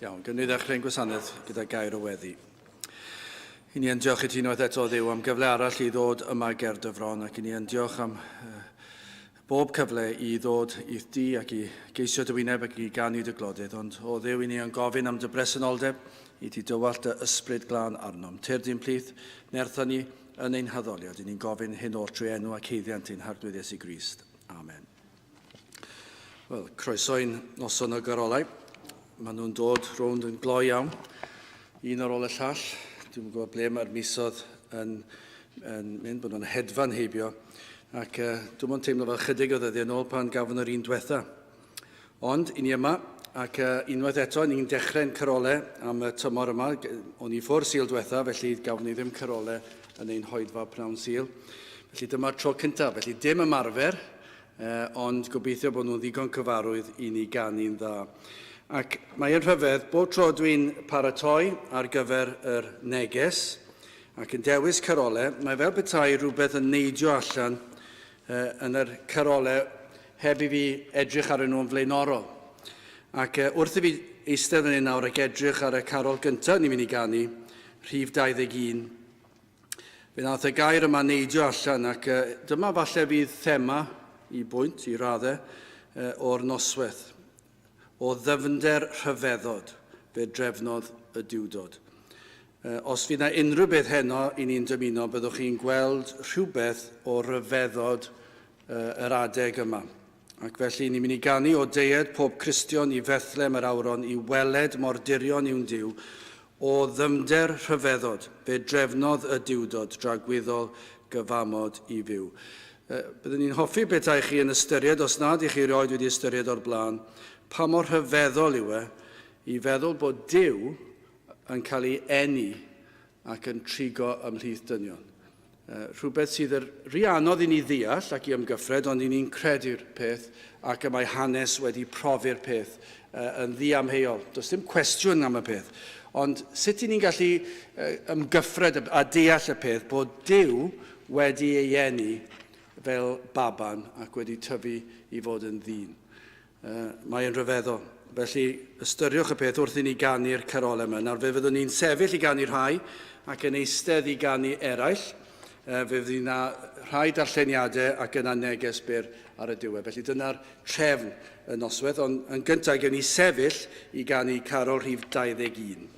Iawn, gwn ni ddechrau'n gwasanaeth gyda gair o weddi. I ni yn diolch i ti unwaith eto, Dduw, am gyfle arall i ddod yma ger dy fron, ac i ni yn diolch am uh, bob cyfle i ddod i'th di ac i geisio dy wyneb ac i ganu dy glodydd, ond o Dduw, i ni yn gofyn am dy bresenoldeb, i ti dywallt dy ysbryd glân arnom. Tyrd i'n plith, nertha ni yn ein haddoliad, i ni'n gofyn hyn oll trwy enw ac haeddiant ein Harglwydd Iesu Grist. Amen. Wel, croeso i'n noson o garolau. Maen nhw'n dod rownd yn gloi iawn, un ar ôl y llall. Dwi'n gwybod ble mae'r misodd yn, yn mynd, bod nhw'n hedfan heibio. Ac uh, dwi'n mwyn teimlo fel chydig o ddyddiau yn ôl pan gafon yr un diwetha. Ond, i ni yma, ac uh, unwaith eto, ni'n dechrau'n carolau am y tymor yma. O'n i ffwrdd Sul diwetha, felly gafon ni ddim carolau yn ein hoedfa pnawn Sul. Felly dyma'r tro cyntaf. Felly dim ymarfer, ond gobeithio bod nhw'n ddigon cyfarwydd i ni ganu'n dda. Ac mae yn rhyfedd, bob tro dwi'n paratoi ar gyfer yr neges ac yn dewis carolau, mae fel petai rhywbeth yn neidio allan yn yr carolau heb i fi edrych arnyn nhw'n flaenorol. Ac wrth i fi eistedd yn un nawr ac edrych ar y carol gyntaf ni'n mynd i ganu, rhif 21, Fe wnaeth y gair yma neidio allan ac dyma falle fydd thema i bwynt, i raddau, o'r noswaith. O ddyfnder rhyfeddod, fe drefnodd y Duwdod. Os fydd na unrhyw beth heno i ni'n dymuno, byddwch chi'n gweld rhywbeth o ryfeddod yr adeg yma. Ac felly ni'n mynd i ganu o deied pob Cristion i Fethlem yr Awron i weled mor dirion yw'n Duw, o ddyfnder rhyfeddod, fe drefnodd y Duwdod dragwyddol gyfamod i fyw. Byddwn ni'n hoffi petai chi yn ystyried, os nad i chi erioed wedi ystyried o'r blaen, pa mor rhyfeddol yw e i feddwl bod Duw yn cael ei eni ac yn trigo ymhlith dynion. Rhywbeth sydd yr rhy anodd i ni ddeall ac i ymgyffred, ond i ni'n credu'r peth ac y mae hanes wedi profi'r peth yn ddiamheuol. Does dim cwestiwn am y peth. Ond sut i ni'n gallu ymgyffred a deall y peth bod Duw wedi ei eni fel baban ac wedi tyfu i fod yn ddyn? Mae yn rhyfeddol. Felly, ystyriwch y peth wrth i ni ganu'r carolau yma. Nawr, fe fyddwn ni'n sefyll i ganu rhai ac yn eistedd i ganu eraill. Fe fydd yna rhai darlleniadau ac yna neges byr ar y diwedd. Felly dyna'r trefn y noswaith, ond yn gyntaf gewn ni sefyll i ganu carol rhif 21.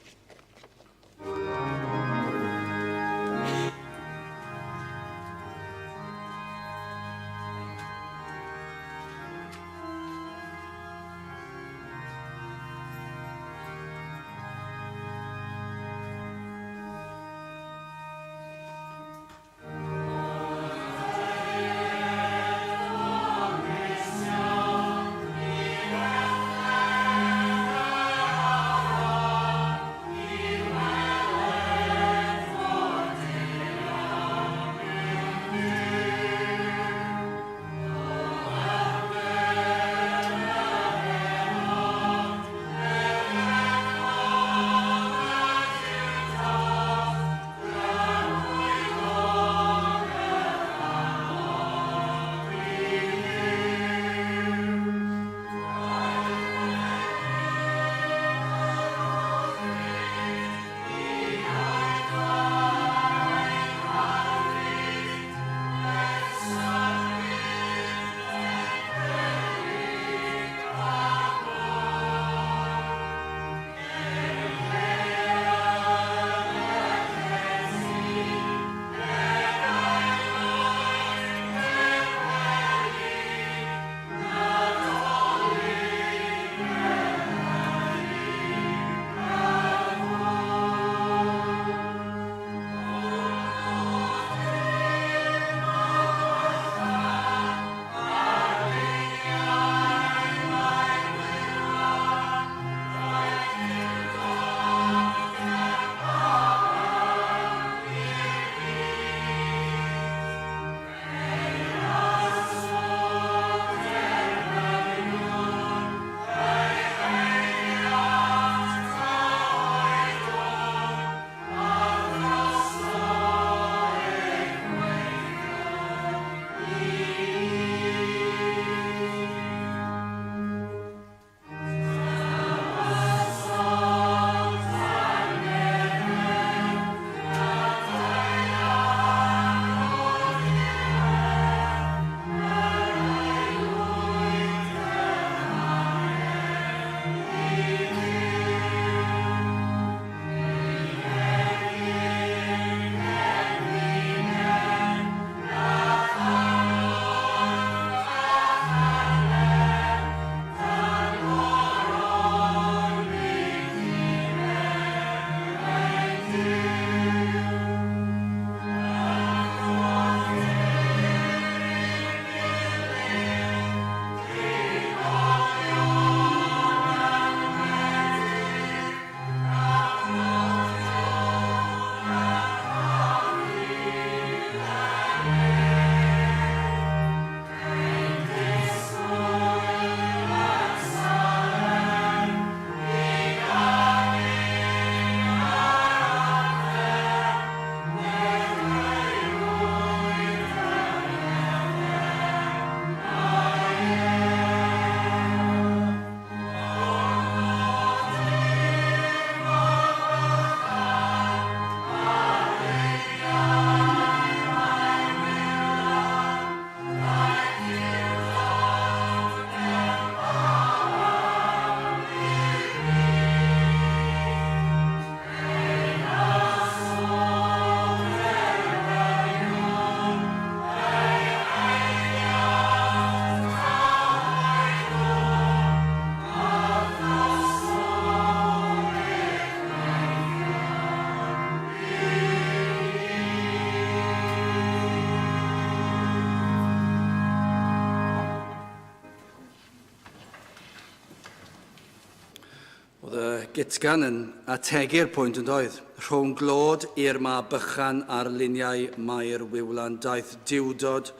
Oedd y gytgan yn ategu'r pwynt yn doedd. Rhwng glod i'r mab bychan ar luniau Mair Wiwlan daeth duwdod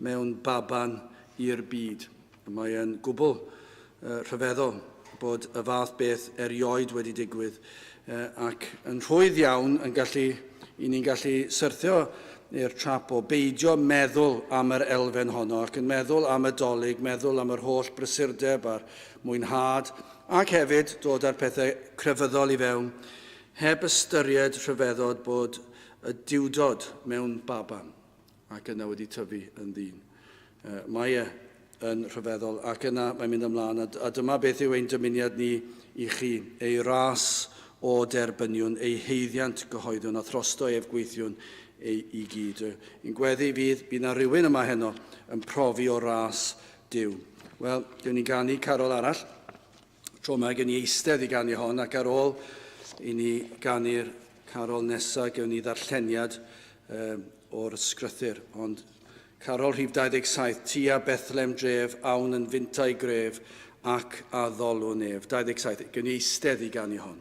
mewn baban i'r byd. Mae e'n gwbl rhyfeddol bod y fath beth erioed wedi digwydd ac yn rhwydd iawn yn gallu, i ni'n gallu syrthio i'r trap o beidio meddwl am yr elfen honno ac yn meddwl am y dolyg, meddwl am yr holl brysurdeb a'r mwynhad ac hefyd dod â'r pethau crefyddol i fewn heb ystyried rhyfeddod bod y duwdod mewn baban ac yna wedi tyfu yn ddyn. Mae e yn rhyfeddol ac yna mae'n mynd ymlaen a, a dyma beth yw ein dymuniad ni i chi, ei ras o derbyniwn, ei haeddiant gyhoeddwn a throsto ef gweithiwn ei i gyd. Un gweddi fydd, bydd na rhywun yma heno yn profi o ras Duw. Wel, gewn ni ganu carol arall. Tro yma gen i eistedd i ganu hon ac ar ôl i ni ganu'r carol nesaf gewn ni ddarlleniad um, o'r ysgrythyr. Ond carol rhif 27, tua Bethlehem dref, awn yn fintau gref ac a ddolwn ef. 27, gewn ni eistedd i ganu hon.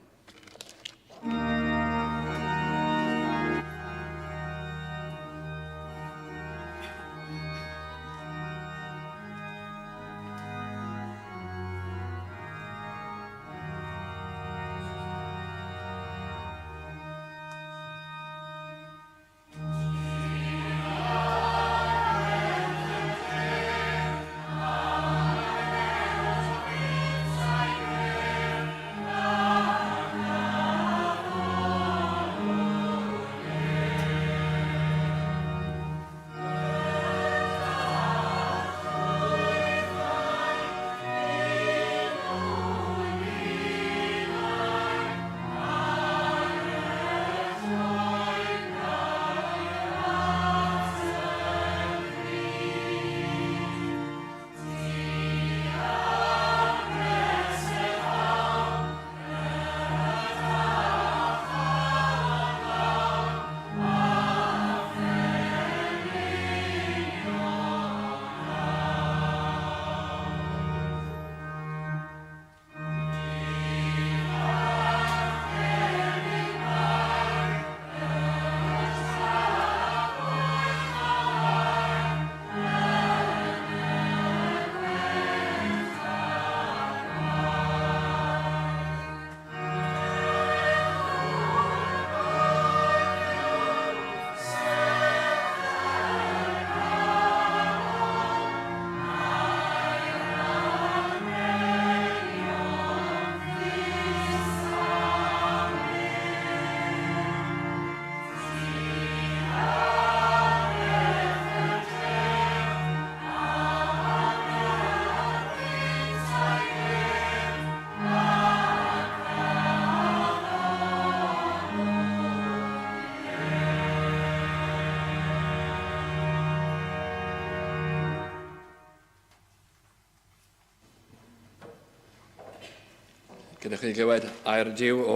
Gyda chi glywed air Duw o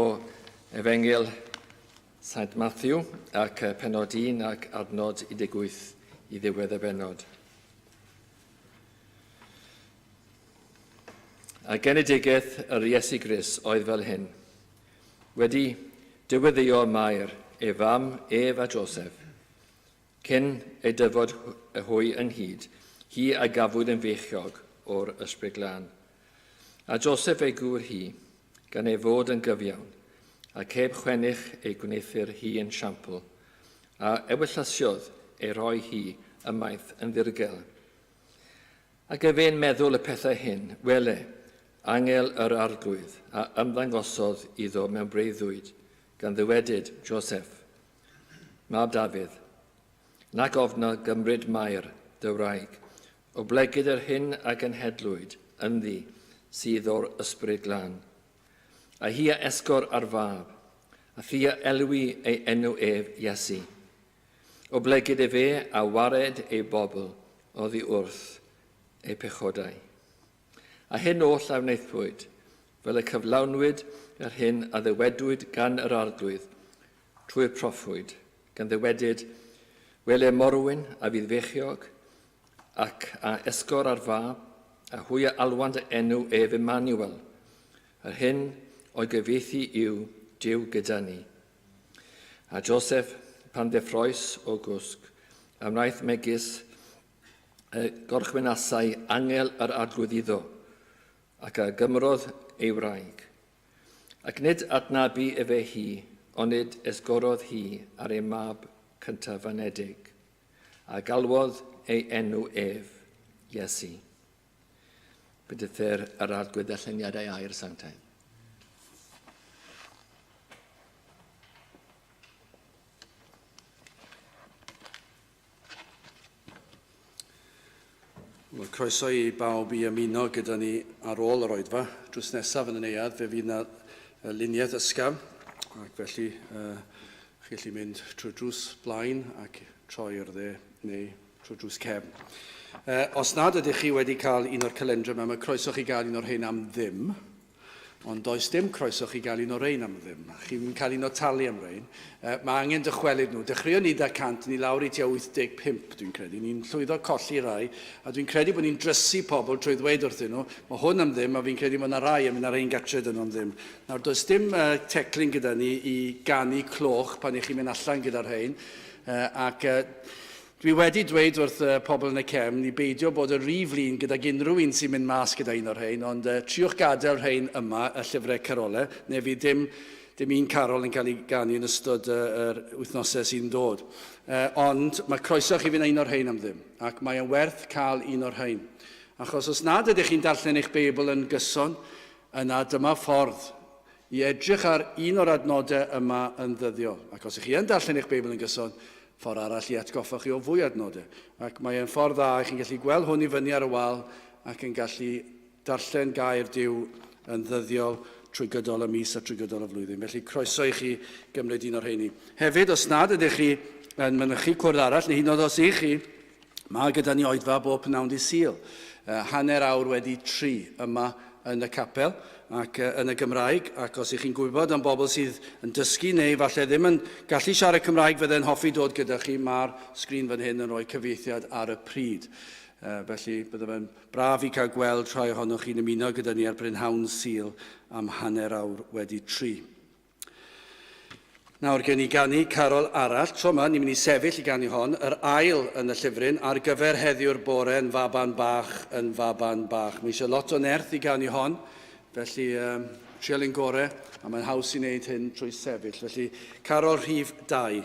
Efengyl Sant Matthew ac penod 1 ac adnod 18 i ddiwedd y bennod. A genedigaeth yr Iesu Grist oedd fel hyn. Wedi diweddio Mair, ei fam, ef a Joseph, cyn ei dyfod hwy ynghyd, hi a gafwyd yn feichiog o'r Ysbryd Glân. A Joseph ei gŵr hi, gan ei fod yn gyfiawn, ac heb chwennych ei gwneuthur hi yn siampl, a ewyllysiodd ei rhoi hi ymaith yn ddirgel. Ac efe'n meddwl y pethau hyn, wele, angel yr Arglwydd a ymddangosodd iddo mewn breuddwyd, gan ddywedyd, Joseph, mab Dafydd, nac ofna gymryd Mair, dy wraig, oblegid yr hyn a genhedlwyd ynddi sydd o'r Ysbryd Glân. A hi a esgor ar fab, a thi a elwi ei enw ef Iesu. Oblegid efe a wared ei bobl oddi wrth eu pechodau. A hyn oll a wnaethpwyd, fel y cyflawnwyd yr hyn a ddywedwyd gan yr Arglwydd trwy'r proffwyd, gan ddywedyd, Wele morwyn a fydd feichiog, ac a esgor ar fab, a hwy a alwant enw ef Emmanuel, yr hyn o'i gyfieithu yw Duw gyda ni. A Joseph, pan ddeffroes o gwsg, a wnaeth megis y gorchwynasai angel yr arglwydd iddo, ac a gymrodd ei wraig. Ac nid adnabu efe hi, onid esgorodd hi ar ei mab cyntaf anedig, a galwodd ei enw ef, Iesu. Bendithir yr Arglwydd ddarlleniadau air sanctaidd. Wel, croeso i bawb i ymuno gyda ni ar ôl yr oedfa. Drws nesaf yn y neuadd fe fydd yna luniaeth ysgafn, ac felly uh, chi gallu mynd trwy drws blaen ac troi i'r dde neu trwy drws cefn. Uh, os nad ydych chi wedi cael un o'r calendrau yma, mae croeso chi gael un o'r rhain am ddim. Ond does dim croeso chi gael un o'r rhain am ddim. Chi'n cael un o talu am rhain. Uh, mae angen dychwelyd nhw. Dechreuon ni da 100, ni lawr i tua 85, dwi'n credu. Ni'n llwyddo colli rai, a dwi'n credu bod ni'n drysu pobl trwy ddweud wrthyn nhw, mae hwn am ddim, a fi'n credu bod yna rai yn mynd ar ein gatre dyn nhw am ddim. Nawr, does dim uh, teclyn gyda ni i ganu cloch pan i chi'n mynd allan gyda'r rhain, uh, ac uh, Dwi wedi dweud wrth y pobl yn y cefn i beidio bod yn rhy flin gydag unrhyw un sy'n mynd mas gyda un o'r rhain, ond uh, triwch gadael rhain yma, y llyfrau carolau, neu fydd dim, dim un carol yn cael ei ganu yn ystod uh, yr wythnosau sy'n dod. Uh, ond mae croeso chi fynd â un o'r rhain am ddim, ac mae yn werth cael un o'r rhain. Achos os nad ydych chi'n darllen eich Beibl yn gyson, yna dyma ffordd i edrych ar un o'r adnodau yma yn ddyddiol. Ac os ych chi yn darllen eich Beibl yn gyson, ffordd arall i atgoffa chi o fwy adnodau. Ac mae e'n ffordd dda, chi'n gallu gweld hwn i fyny ar y wal ac yn gallu darllen gair Duw yn ddyddiol trwy gydol y mis a trwy gydol y flwyddyn. Felly croeso i chi gymryd un o'r rheini. Hefyd, os nad ydych chi yn mynychu cwrdd arall, neu hyd yn oed os ych chi, Mae gyda ni oedfa bob pnawn dydd Sul, hanner awr wedi tri yma yn y capel ac yn y Gymraeg, ac os ych chi'n gwybod am bobl sydd yn dysgu neu falle ddim yn gallu siarad Cymraeg fydde'n hoffi dod gyda chi, mae'r sgrin fan hyn yn rhoi cyfieithiad ar y pryd. Felly bydde fe'n braf i cael gweld rhai ohonoch chi'n ymuno gyda ni ar brynhawn Sul am hanner awr wedi tri. Nawr gen i ganu carol arall, tro yma ni'n mynd i sefyll i ganu hon, yr ail yn y llyfryn, ar gyfer heddiw'r bore yn faban bach, yn faban bach. Mae eisiau lot o nerth i ganu hon, felly um, trial ein gore, a mae'n haws i wneud hyn trwy sefyll. Felly, carol rhif 2.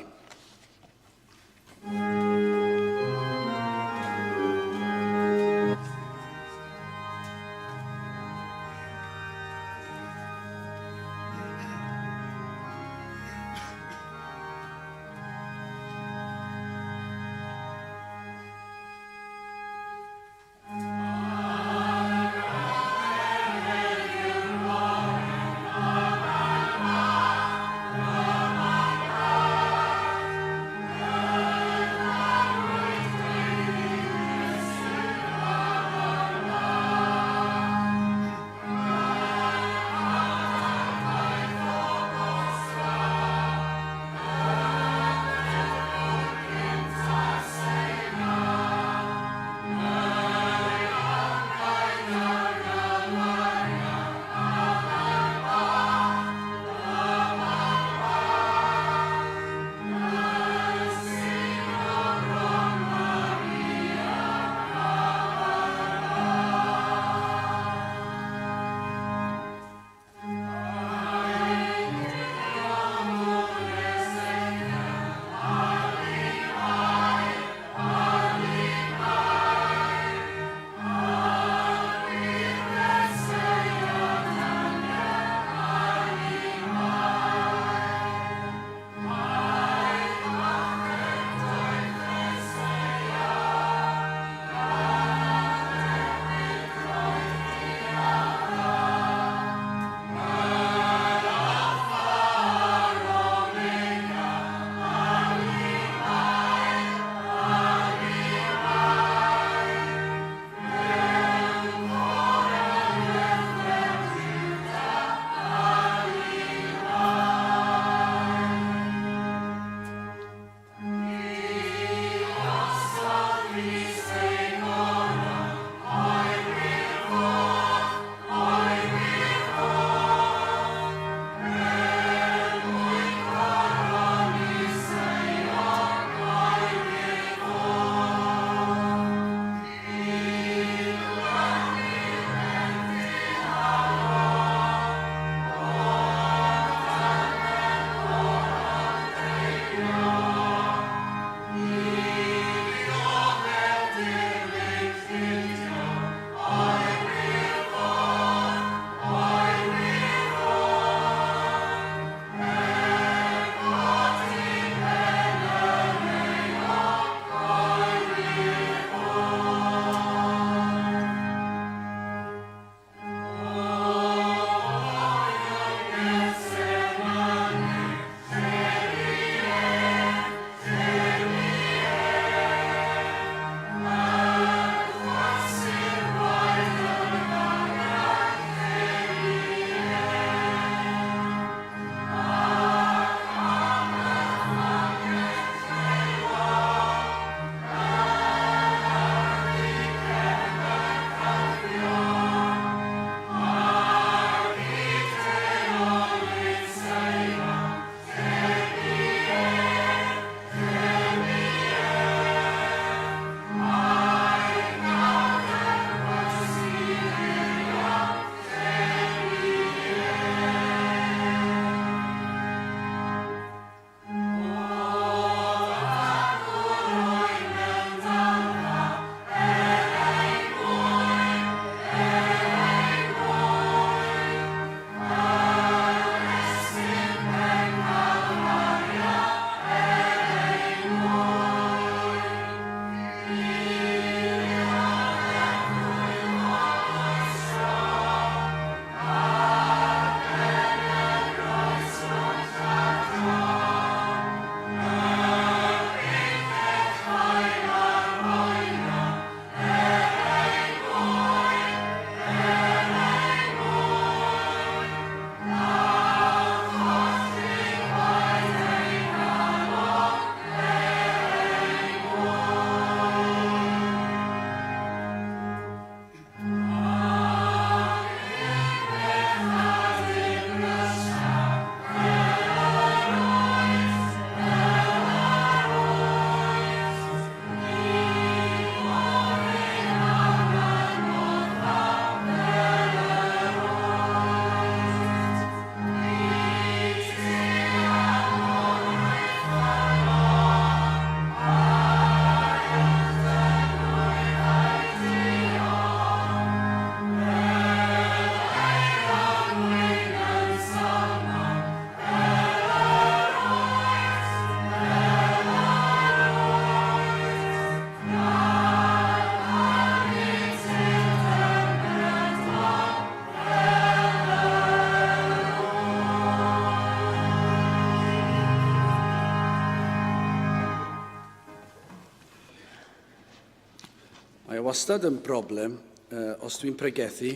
Mae o wastad yn broblem uh, os dwi'n pregethu,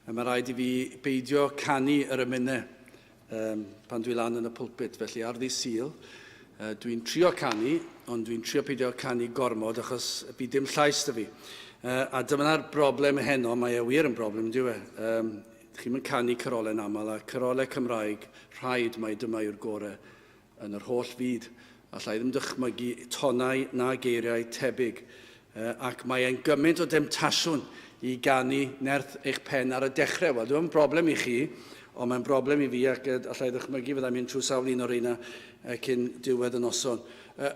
a mae rhaid i fi beidio canu yr emynau um, pan dwi lan yn y pulpit. Felly ar ddi Sul, uh, dwi'n trio canu, ond dwi'n trio peidio canu gormod achos fi dim llais 'da fi. Uh, a dyma'r broblem heno, mae e wir yn broblem, dyw e. Um, chi'n mynd canu carolau'n aml, a carolau Cymraeg, rhaid mai dyma yw'r gorau yn yr holl fyd. Alla i ddim dychmygu tonau na geiriau tebyg. Ac mae e'n gymaint o demtasiwn i ganu nerth eich pen ar y dechrau. Wel, dwi'n broblem i chi, ond mae'n broblem i fi ac alla i ddychmygu fyddai'n mynd trwy sawl un o'r reina cyn diwedd y noson.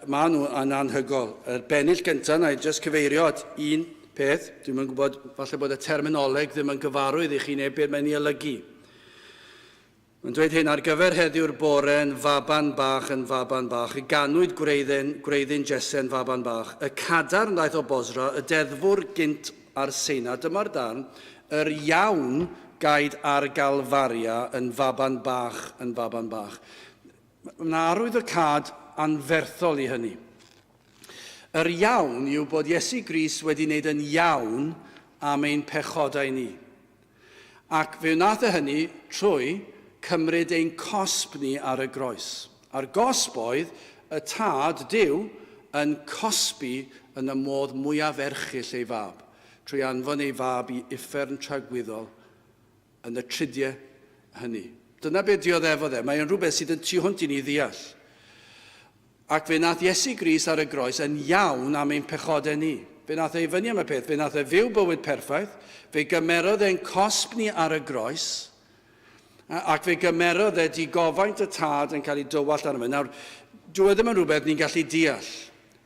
Maen nhw yn anhygol. Yr bennill gyntaf, na i jyst cyfeirio at un peth, dwi'n yn gwybod falle bod y terminoleg ddim yn gyfarwydd i chi neu beth mae'n ei olygu. Mae'n dweud hyn, ar gyfer heddiw'r bore yn faban bach yn faban bach, y ganwyd gwreiddyn, gwreiddyn Jesse yn faban bach, y cadarn ddaeth o Bosra, y deddfwr gynt ar Seina, dyma'r darn, yr iawn gaed ar Galfaria yn faban bach yn faban bach. Mae yna arwyddocâd anferthol i hynny. Yr iawn yw bod Iesu Grist wedi wneud yn iawn am ein pechodau ni. Ac fe wnaeth e hynny trwy cymryd ein cosb ni ar y groes. A'r gosb oedd y Tad, Duw, yn cosbi yn y modd mwyaf erchyll ei fab, trwy anfon ei fab i uffern tragwyddol yn y tridiau hynny. Dyna be dioddefodd e. Mae o'n rhywbeth sydd yn tu hwnt i ni ddeall. Ac fe wnaeth Iesu Grist ar y groes yn iawn am ein pechodau ni. Fe wnaeth e i fyny am y peth. Fe wnaeth e fyw bywyd perffaith. Fe gymerodd e'n cosb ni ar y groes. Ac fe gymerodd e digofaint y tad yn cael ei dywallt arno fe. Nawr, dyw e ddim yn rhywbeth ni'n gallu deall.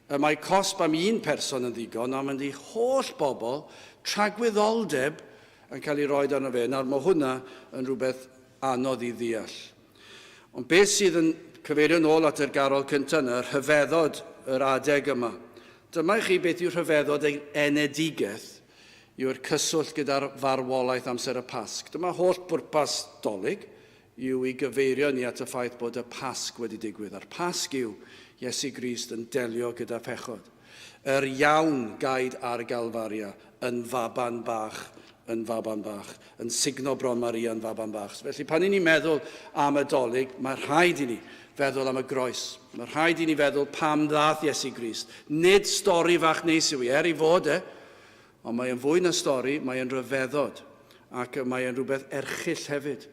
Y mae cosb am un person yn ddigon, ond mae'n di holl bobl, tragwyddoldeb yn cael ei roed arno fe. Nawr, mae hwnna yn rhywbeth anodd i ddeall. Ond beth sydd yn cyfeirio nôl at yr garol cyntaf yna, rhyfeddod yr adeg yma. Dyma i chi beth yw rhyfeddod ei enedigaeth, yw'r cyswllt gyda'r farwolaeth amser y Pasg. Dyma holl bwrpas Dolig, yw i gyfeirio ni at y ffaith bod y Pasg wedi digwydd. A'r Pasg yw Iesu Grist yn delio gyda phechod. Yr iawn gaed ar Galfaria yn faban bach, yn faban bach, yn sugno bron Maria yn faban bach. Felly pan i ni'n meddwl am y Dolig, mae rhaid i ni feddwl am y groes. Mae rhaid i ni feddwl pam ddath Iesu Grist. Nid stori fach neis yw i, er i fod e, ond mae e'n fwy na stori, mae e'n rhyfeddod, ac mae e'n rhywbeth erchyll hefyd.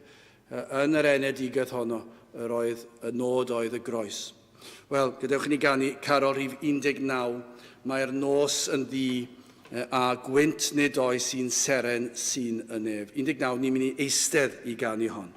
Yn yr enedigaeth honno, yr oedd y nod oedd y groes. Wel, gadewch i ni ganu carol rhif 19, Mae'r nos yn ddu a gwynt nid oes un seren sy'n y nef. 19, ni'n mynd i eistedd i ganu hon.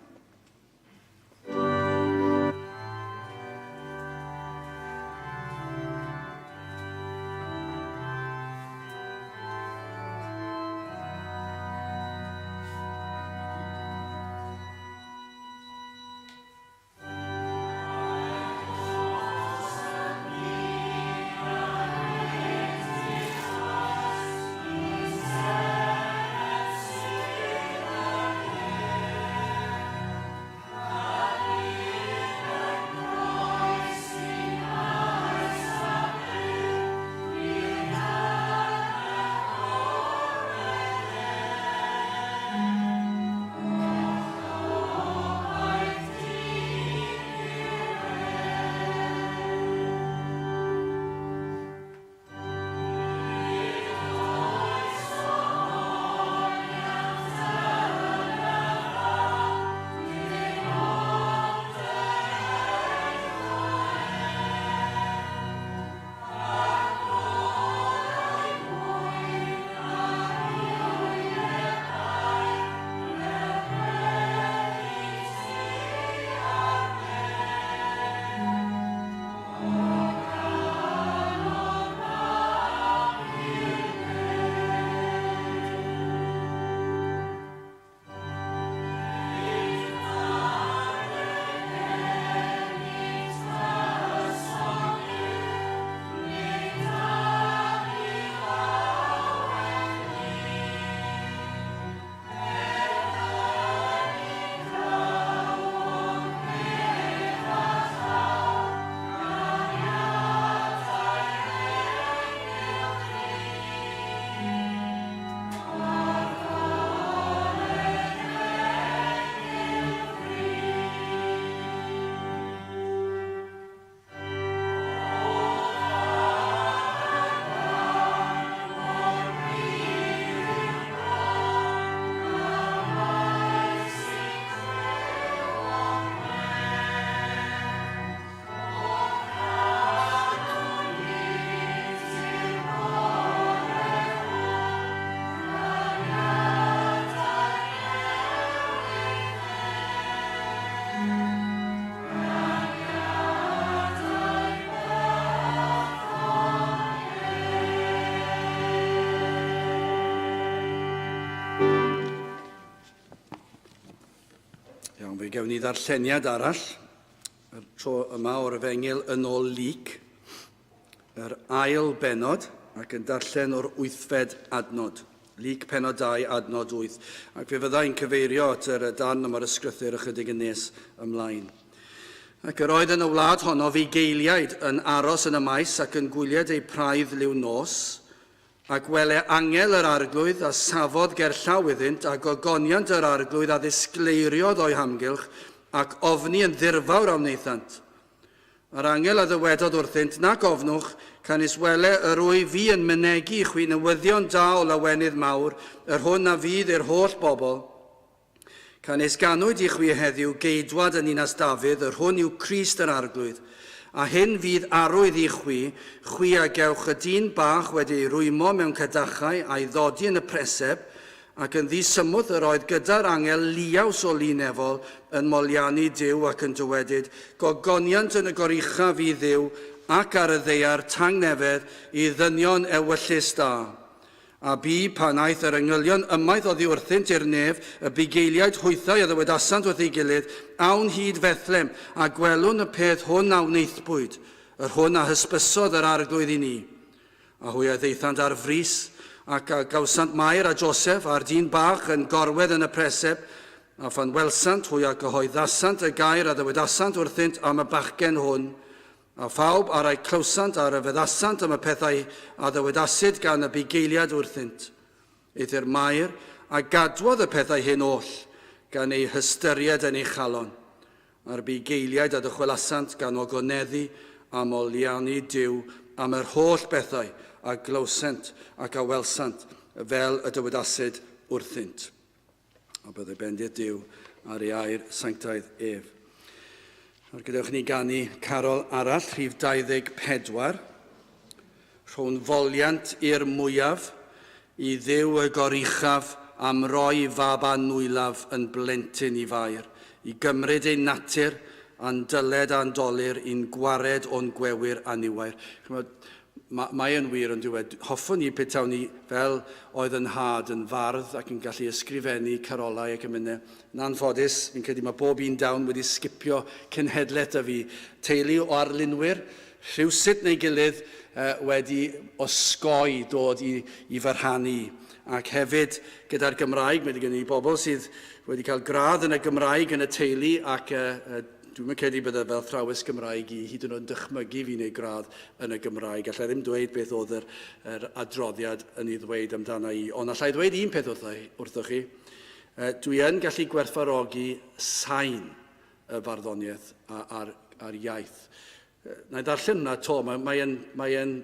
Fe gewn ni ddarlleniad arall, y tro yma o'r Efengyl yn ôl Luc, yr ail bennod, ac yn darllen o'r wythfed adnod. Luc pennod 2, adnod 8. Ac fe fydda i'n cyfeirio at yr darn yma'r ysgrythur ychydig yn nes ymlaen. Ac yr oedd yn y wlad honno fugeiliaid yn aros yn y maes ac yn gwylied eu praidd liw nos, Ac wele angel yr Arglwydd a safodd gerllaw iddynt, a gogoniant yr Arglwydd a ddisgleiriodd o'u hamgylch, ac ofni yn ddirfawr a wnaethant. A'r angel a ddywedodd wrthynt, Nac ofnwch, canys wele yr wyf fi yn mynegi i chwi newyddion da o lawenydd mawr, yr hwn a fydd i'r holl bobl. Canys ganwyd i chwi heddiw geidwad yn ninas Dafydd, yr hwn yw Crist yr Arglwydd. A hyn fydd arwydd i chwi, chwi a gewch y dyn bach wedi ei rwymo mewn cadachau a'i ddodi yn y preseb, ac yn ddisymwth yr oedd gyda'r angel liaws o lu nefol yn moliannu Duw ac yn dywedyd, Gogoniant yn y goruchaf i Dduw, ac ar y ddaear tangnefedd i ddynion ewyllys da. A bu, pan aeth yr angylion ymaith oddi wrthynt i'r nef, y bugeiliaid hwythau a ddywedasant wrth ei gilydd, Awn hyd Fethlem, a gwelwn y peth hwn a wnaethpwyd, yr hwn a hysbysodd yr Arglwydd i ni. A hwy a ddaethant ar frys, ac a gawsant Mair a Joseph, a'r dyn bach, yn gorwedd yn y preseb, a phan welsant hwy a gyhoeddasant y gair a ddywedasant wrthynt am y bachgen hwn, A phawb a rai clywsant a ryfeddasant am y pethau a ddywedasid gan y bugeiliad wrthynt. Eithr Mair a gadwodd y pethau hyn oll, gan eu hystyried yn ei chalon. A'r bugeiliaid a ddychwelasant gan ogoneddu a moliannu Duw am yr holl bethau a glywsent ac a welsant, fel y dywedasid wrthynt. A byddai bendith Duw ar ei air sanctaidd ef. Nawr gadewch ni ganu carol arall, rhif 24. Rhown foliant i'r mwyaf, i Dduw y goruchaf am roi fab anwylaf yn blentyn i Fair, i gymryd ein natur a'n dyled a'n dolur i'n gwared o'n gwewyr aniwair. Chymod, Ma, mae yn wir ond yw e? Hoffwn i petawn i fel oedd yn nhad yn fardd ac yn gallu ysgrifennu carolau ac emynau. Yn anffodus, fi'n credu mae bob un dawn wedi sgipio cenhedlaeth 'da fi. Teulu o arlunwyr, rhywsut neu gilydd, wedi osgoi dod i, i fy rhan i. Ac hefyd gyda'r Gymraeg, mae gen i bobl sydd wedi cael gradd yn y Gymraeg yn y teulu ac Dwi'm yn credu bydde fel athrawes Gymraeg i hyd yn oed yn dychmygu fi wneud gradd yn y Gymraeg. Alla i ddim dweud beth oedd yr, yr adroddiad yn ei ddweud amdana i, ond alla i ddweud un peth wrtho, wrthoch chi. Dwi yn gallu gwerthfawrogi sain y farddoniaeth a'r, a'r iaith. Na i ddarllen hwnna 'to. Mae, mae, yn, mae, yn,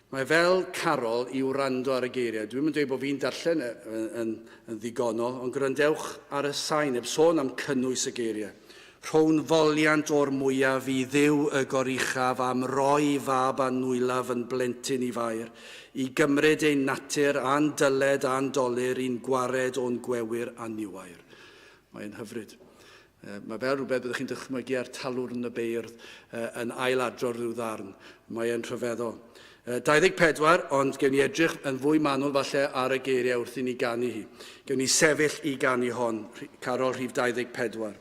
mae fel carol i wrando ar y geiriau. Dwi'm yn dweud bod fi'n darllen yn, yn, yn ddigonol, ond gwrandewch ar y sain, heb sôn am cynnwys y geiriau. Rhown foliant o'r mwyaf i Dduw y goruchaf am roi fab anwylaf yn blentyn i Fair, i gymryd ein natur a'n dyled a'n dolur i'n gwared o'n gwewyr aniwair. Mae'n hyfryd. Mae fel rhywbeth byddwch chi'n dychmygu ar Talwrn y Beirdd yn ailadrodd rhyw ddarn. Mae e'n rhyfeddol. 24, ond gewn ni edrych yn fwy manwl falle ar y geiriau wrth i ni ganu hi. Gewn ni sefyll i ganu hon, carol rhif 24.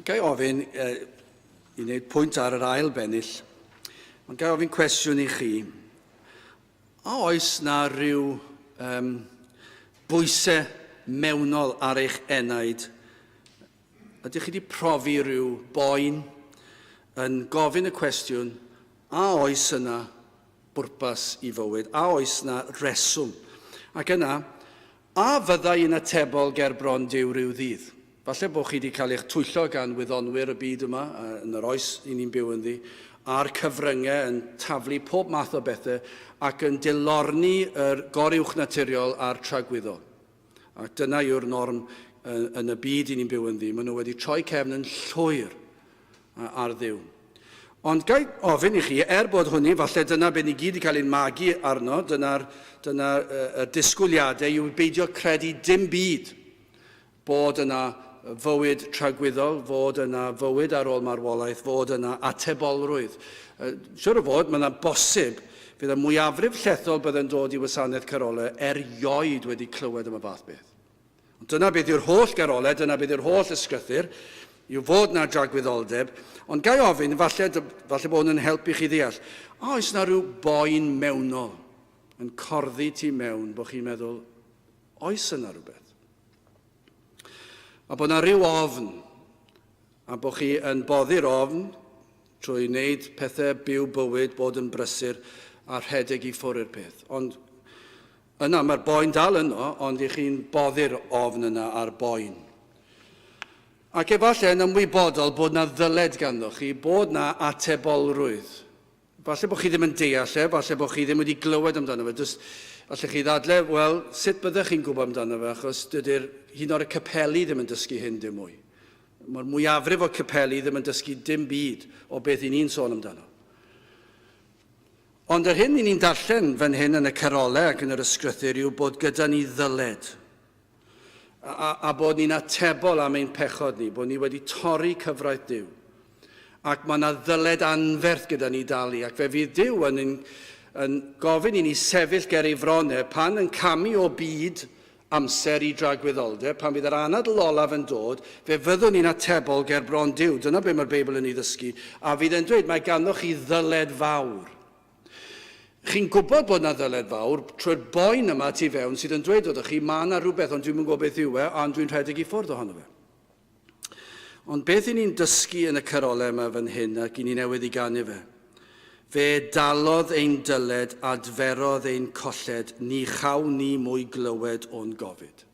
Ga i ofyn, i wneud pwynt ar yr ail bennill, ond ga i ofyn cwestiwn i chi. A oes na rhyw um, bwysau mewnol ar eich enaid? Ydych chi wedi profi rhyw boen yn gofyn y cwestiwn, a oes yna bwrpas i fywyd? A oes na reswm? Ac yna, a fyddai yn atebol ger bron Duw rhyw ddydd? Falle bod chi wedi cael eich twyllo gan wyddonwyr y byd yma, yn yr oes i ni'n byw ynddi, a'r cyfryngau yn taflu pob math o bethau ac yn dilorni yr goruwchnaturiol a'r tragwyddol. Ac dyna yw'r norm yn y byd i ni'n byw ynddi. Maen nhw wedi troi cefn yn llwyr ar Dduw. Ond gai ofyn i chi, er bod hwnny, falle dyna beth ni gyd wedi cael ein magu arno, dyna'r dyna, y disgwyliadau yw beidio credu dim byd bod yna fywyd tragwyddol, fod yna fywyd ar ôl marwolaeth, fod yna atebolrwydd. Siwr o fod, mae yna bosib, fydd y mwyafrif llethol byddai'n dod i wasanaeth carolau erioed wedi clywed am y fath beth. Ond dyna beth yw'r holl garolau, dyna beth yw'r holl ysgrythur, yw fod na dragwyddoldeb. Ond gai ofyn, falle, falle bod hwn yn helpu chi ddeall, a oes na rhyw boen mewnol yn corddi tu mewn bod chi'n meddwl, oes yna rhywbeth? A bod na rhyw ofn, a bod chi yn boddi'r ofn trwy wneud pethau byw bywyd, bod yn brysur a rhedeg i ffwrdd i'r peth. Ond yna mae'r boen dal yno, ond i chi'n boddi'r ofn yna a'r boen. Ac efallai yn ymwybodol bod na ddyled ganddo chi, bod na atebolrwydd. Falle bod chi ddim yn deall e, falle bod chi ddim wedi glywed amdano fe. Does, allech chi ddadle, wel, sut byddech chi'n gwybod amdano fe, achos dydy'r hyn o'r capeli ddim yn dysgu hyn dim mwy. Mae'r mwyafrif o capeli ddim yn dysgu dim byd o beth i ni'n sôn amdano. Ond yr hyn i ni'n darllen fan hyn yn y carolau ac yn yr ysgrythur yw bod gyda ni ddyled. A, a, a bod ni'n atebol am ein pechod ni, bod ni wedi torri cyfraith Duw. Ac mae yna ddyled anferth gyda ni dalu, ac fe fydd Duw yn, yn, yn gofyn i ni sefyll ger ei fronau pan yn camu o byd amser i dragwyddoldeb, pan fydd yr anadl olaf yn dod, fe fyddwn ni'n atebol ger bron Duw. Dyna be mae'r Beibl yn ei ddysgu. A fydd e'n dweud, mae ganddoch chi ddyled fawr. Chi'n gwybod bod 'na ddyled fawr trwy'r boen yma tu fewn sydd yn dweud wrthych chi, mae 'na rhywbeth ond dwi'm yn gwybod beth yw e, ond dwi'n rhedeg i ffwrdd ohono fe. Ond beth i ni'n dysgu yn y carolau yma fan hyn ac i ni newydd i ganu fe? Fe dalodd ein dyled, adferodd ein colled, ni chawn ni mwy glywed o'n gofid.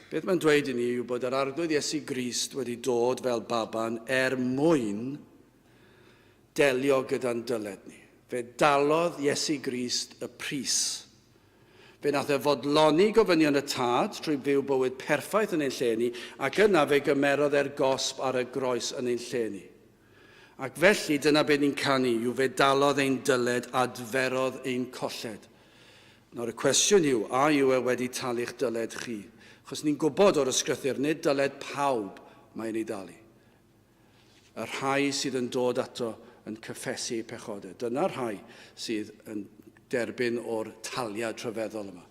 Beth mae'n dweud i ni yw bod yr Arglwydd Iesu Grist wedi dod fel baban er mwyn delio gyda'n dyled ni. Fe dalodd Iesu Grist y pris. Fe nath e fodloni gofynion y Tad trwy fyw bywyd perffaith yn ein lle ni, ac yna fe gymerodd e'r gosb ar y groes yn ein lle ni. Ac felly, dyna be ni'n canu, yw fe dalodd ein dyled, adferodd ein colled. Nawr y cwestiwn yw, a yw e wedi talu'ch dyled chi? Achos ni'n gwybod o'r ysgrythur, nid dyled pawb mae'n ei dalu. Y rhai sydd yn dod ato yn cyffesu eu pechodau. Dyna'r rhai sydd yn derbyn o'r taliad rhyfeddol yma.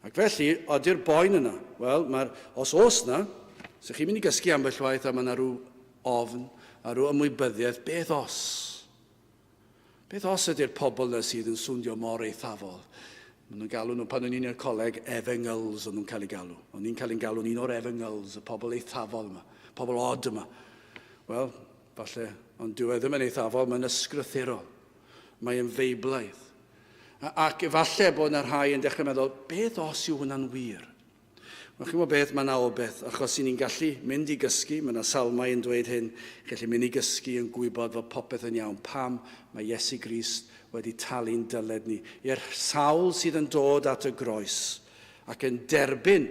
Ac felly, ody'r boen yna? Wel, mae'r, os oes na, so chi'n mynd i gysgu ambell waith a mae yna rhyw ofn a rhyw ymwybyddiaeth, beth os? Beth os ydy'r pobl yna sydd yn swndio mor eithafol? Maen nhw'n galw nhw, pan o'n i'n i'r coleg, efengyls o'n nhw'n cael eu galw. O'n i'n cael ein galw'n un o'r efengyls, y pobl eithafol yma, pobl od yma. Wel, falle, ond dyw e ddim yn eithafol, mae'n ysgrythurol. Mae'n feiblaidd. Ac efallai bod yna rhai yn dechrau meddwl, beth os yw hwnna'n wir? Wel, chi'n gwybod beth, mae yna obeith, achos i ni'n gallu mynd i gysgu, mae yna salmau yn dweud hyn, chi'n gallu mynd i gysgu yn gwybod fod popeth yn iawn. Pam? Mae Iesu Grist wedi talu'n dyled ni. I'r sawl sydd yn dod at y groes ac yn derbyn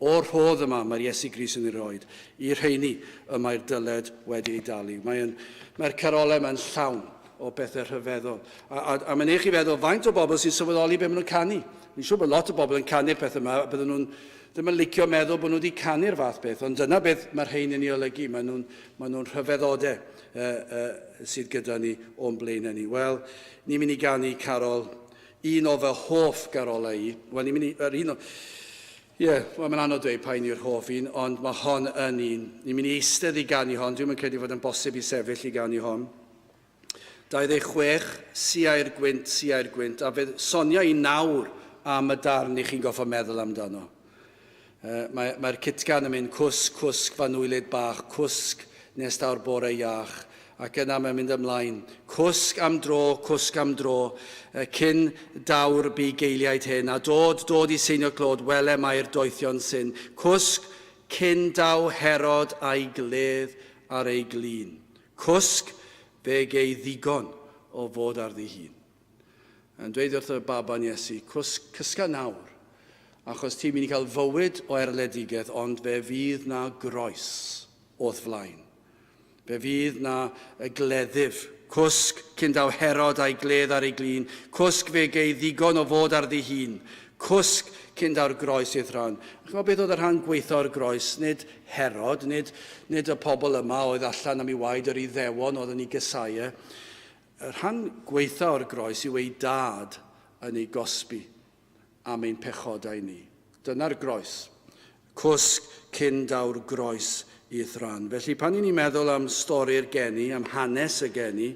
o'r rhodd yma mae'r Iesu Grist yn ei roed, i'r rheini y mae'r dyled wedi ei dalu. Mae'n, mae'r carolau yma'n llawn o bethau rhyfeddol. A, a, a mae'n eich i feddwl faint o bobl sy'n sylweddoli beth maen nhw'n canu. Fi'n siŵr bod lot o bobl yn canu'r pethau yma, a bydden nhw'n ddim yn licio meddwl bod nhw wedi canu'r fath beth, ond dyna beth mae'r rhain yn ei olygu. Maen nhw'n maen nhw rhyfeddodau sydd gyda ni o'n blaenau ni. Wel, ni'n mynd i ganu carol, un o fy hoff garolau i. Wel, ni'n mynd i, yr un o... Ie, yeah, wel, mae'n anodd dweud pa un yw'r hoff un, ond mae hon yn un. Ni'n mynd i eistedd i ganu hon, dwi'n credu fod yn bosib i sefyll i ganu hon. 26, Siau'r gwynt, siau'r gwynt, a fe sonia i nawr am y darn i chi'n goffa meddwl amdano. Mae'r mae cytgan yn mynd cwsg, cwsg, fanwylyd bach, cwsg nes daw'r bore iach. Ac yna mae'n mynd ymlaen. Cwsg am dro, cwsg am dro, cyn daw'r bugeiliaid hyn, a dod, dod i seinio clod, wele mae'r doethion syn. Cwsg cyn daw Herod a'i gledd ar ei glin. Cwsg, fe gei ddigon o fod ar ddi hun. Yn dweud wrth y baban Iesu, cwsg, cysga nawr, achos ti'n mynd i cael fywyd o erledigaeth, ond fe fydd na groes o'th flaen. Fe fydd na gleddyf. Cwsg cyn daw Herod a'i gledd ar ei glin. Cwsg fe gei ddigon o fod ar ddi hun. Cwsg cyn daw'r groes i'th rhan. A chymod beth oedd y rhan gweitha o'r groes? Nid Herod, nid, nid y pobl yma oedd allan am ei waed, yr Iddewon oedd yn ei gysau e. Y rhan gweitha o'r groes yw ei dad yn ei gosbi am ein pechodau ni. Dyna'r groes. Cwsg cyn daw'r groes i'th ran. Felly pan i ni'n meddwl am stori'r geni, am hanes y geni,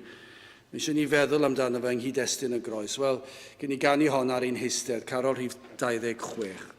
mae eisiau ni feddwl amdano fe yng nghyd-destun y groes. Wel, gen i ganu hon ar ein heistedd, carol rhif 26.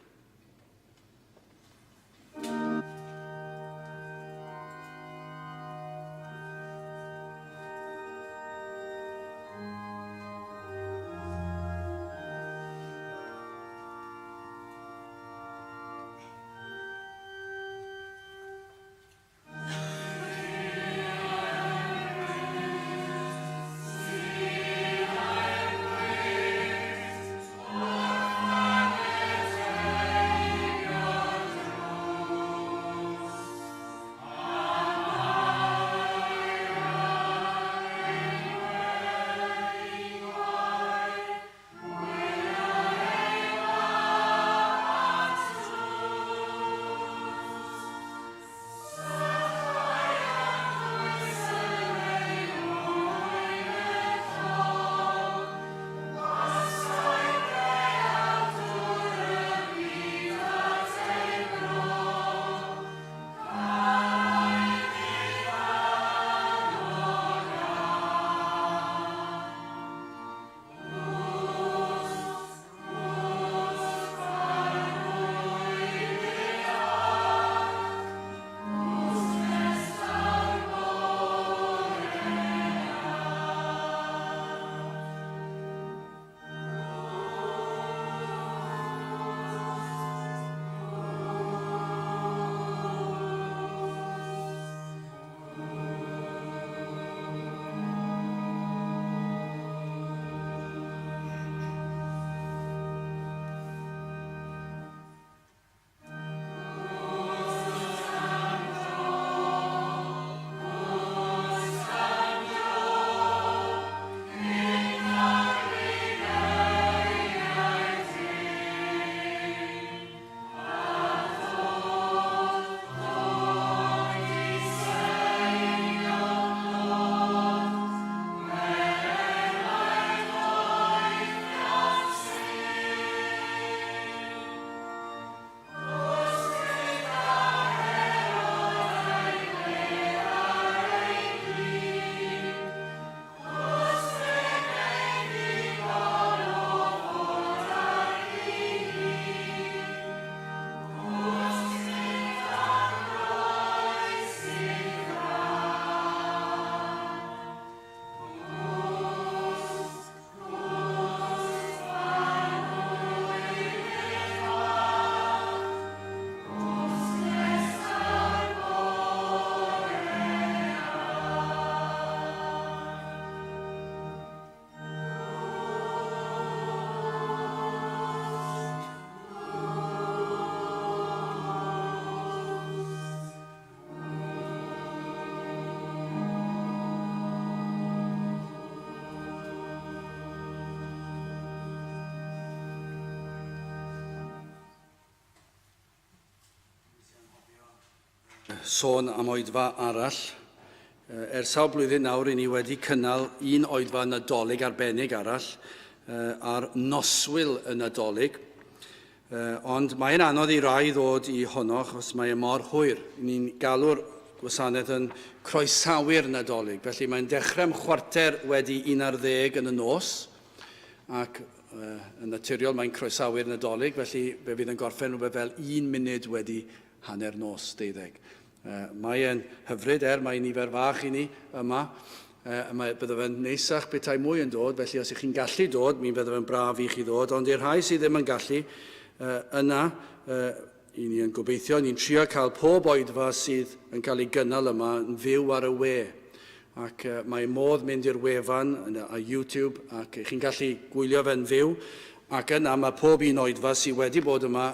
Sôn am oedfa arall. Ers sawl blwyddyn nawr, i ni wedi cynnal un oedfa Nadolig arbennig arall ar noswyl y Nadolig. Ond mae'n anodd i rai ddod i honno achos mae e mor hwyr. Ni'n galw'r gwasanaeth yn croesawu'r Nadolig. Felly mae'n dechrau am 11:15 yn y nos ac yn naturiol mae'n croesawu'r Nadolig, felly fe fydd yn gorffen rhywbeth fel 12:01. Mae e'n hyfryd, er mae nifer fach i ni yma. Mae, bydde fe'n neisach petai mwy yn dod, felly os ych chi'n gallu dod, mi fydde fe'n braf i chi ddod, ond i'r rhai sydd ddim yn gallu, yna, i ni yn gobeithio, ni'n trio cael pob oedfa sydd yn cael ei gynnal yma yn fyw ar y we. Ac mae modd mynd i'r wefan a YouTube ac chi'n gallu gwylio fe'n fyw. Ac yna mae pob un oedfa sydd wedi bod yma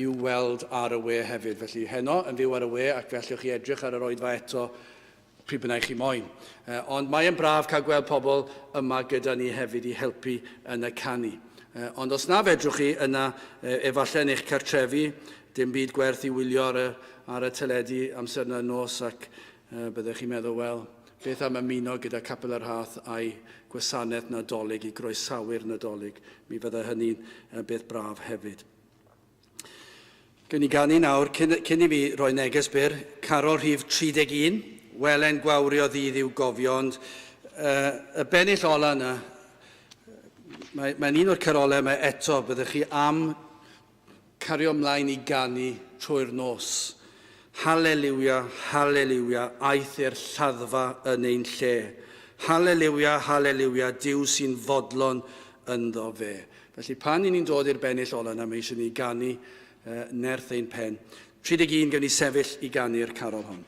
i'w weld ar y we hefyd. Felly heno yn fyw ar y we ac fe allwch chi edrych ar yr oedfa eto pryd bynnag chi moyn. Ond mae e'n braf cael gweld pobl yma gyda ni hefyd i helpu yn y canu. Ond os na fedrwch chi, yna efallai yn eich cartrefi, dim byd gwerth i wylio ar y, ar y teledu amser yna nos ac Byddech chi'n meddwl, wel, beth am ymuno gyda Capel y Rhath a'i gwasanaeth Nadolig i groesawu'r Nadolig? Mi fydde hynny'n beth braf hefyd. Gewn ni ganu nawr, cyn, cyn i fi roi neges byr, carol rhif 31, welen gwawrio ddydd i'w gofio, ond y bennill ola yna, mae'n mae un o'r carolau yma eto, byddech chi am Cario mlaen i ganu trwy'r nos. Haleliwia, haleliwia, aeth i'r lladdfa yn ein lle. Haleliwia, haleliwia, Duw sy'n fodlon ynddo fe. Felly pan i ni'n dod i'r bennill ola yna, mae eisiau ni ganu nerth ein pen. 31, gewn ni sefyll i ganu'r carol hon.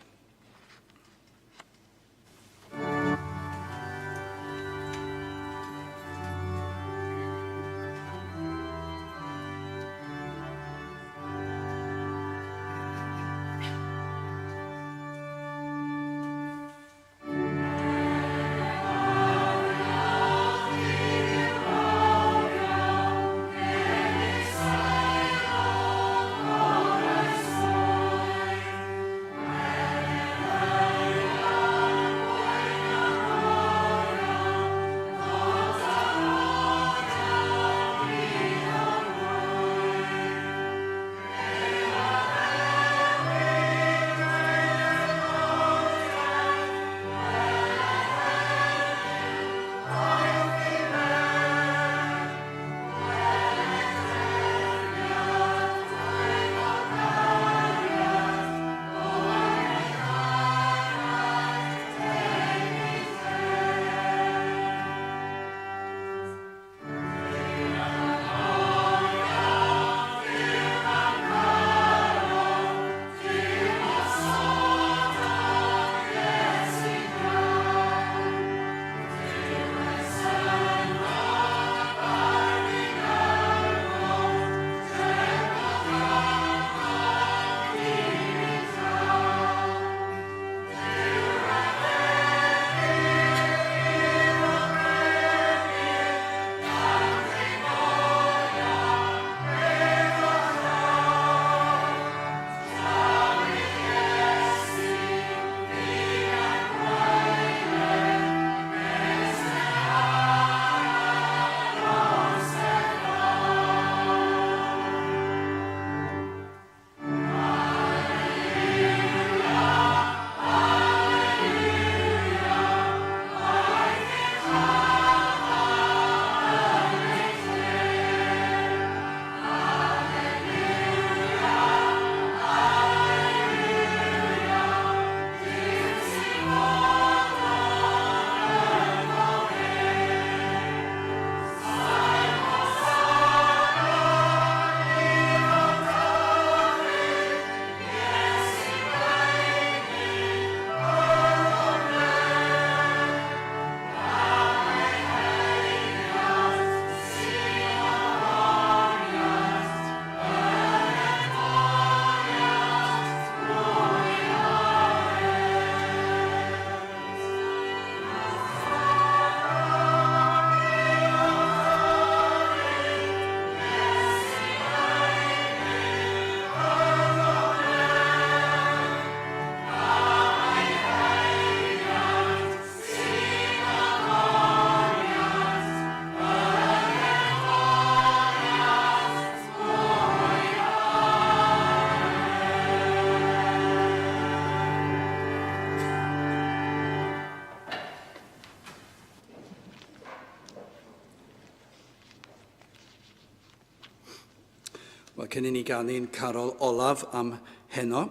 cyn i ni ganu'n carol olaf am heno,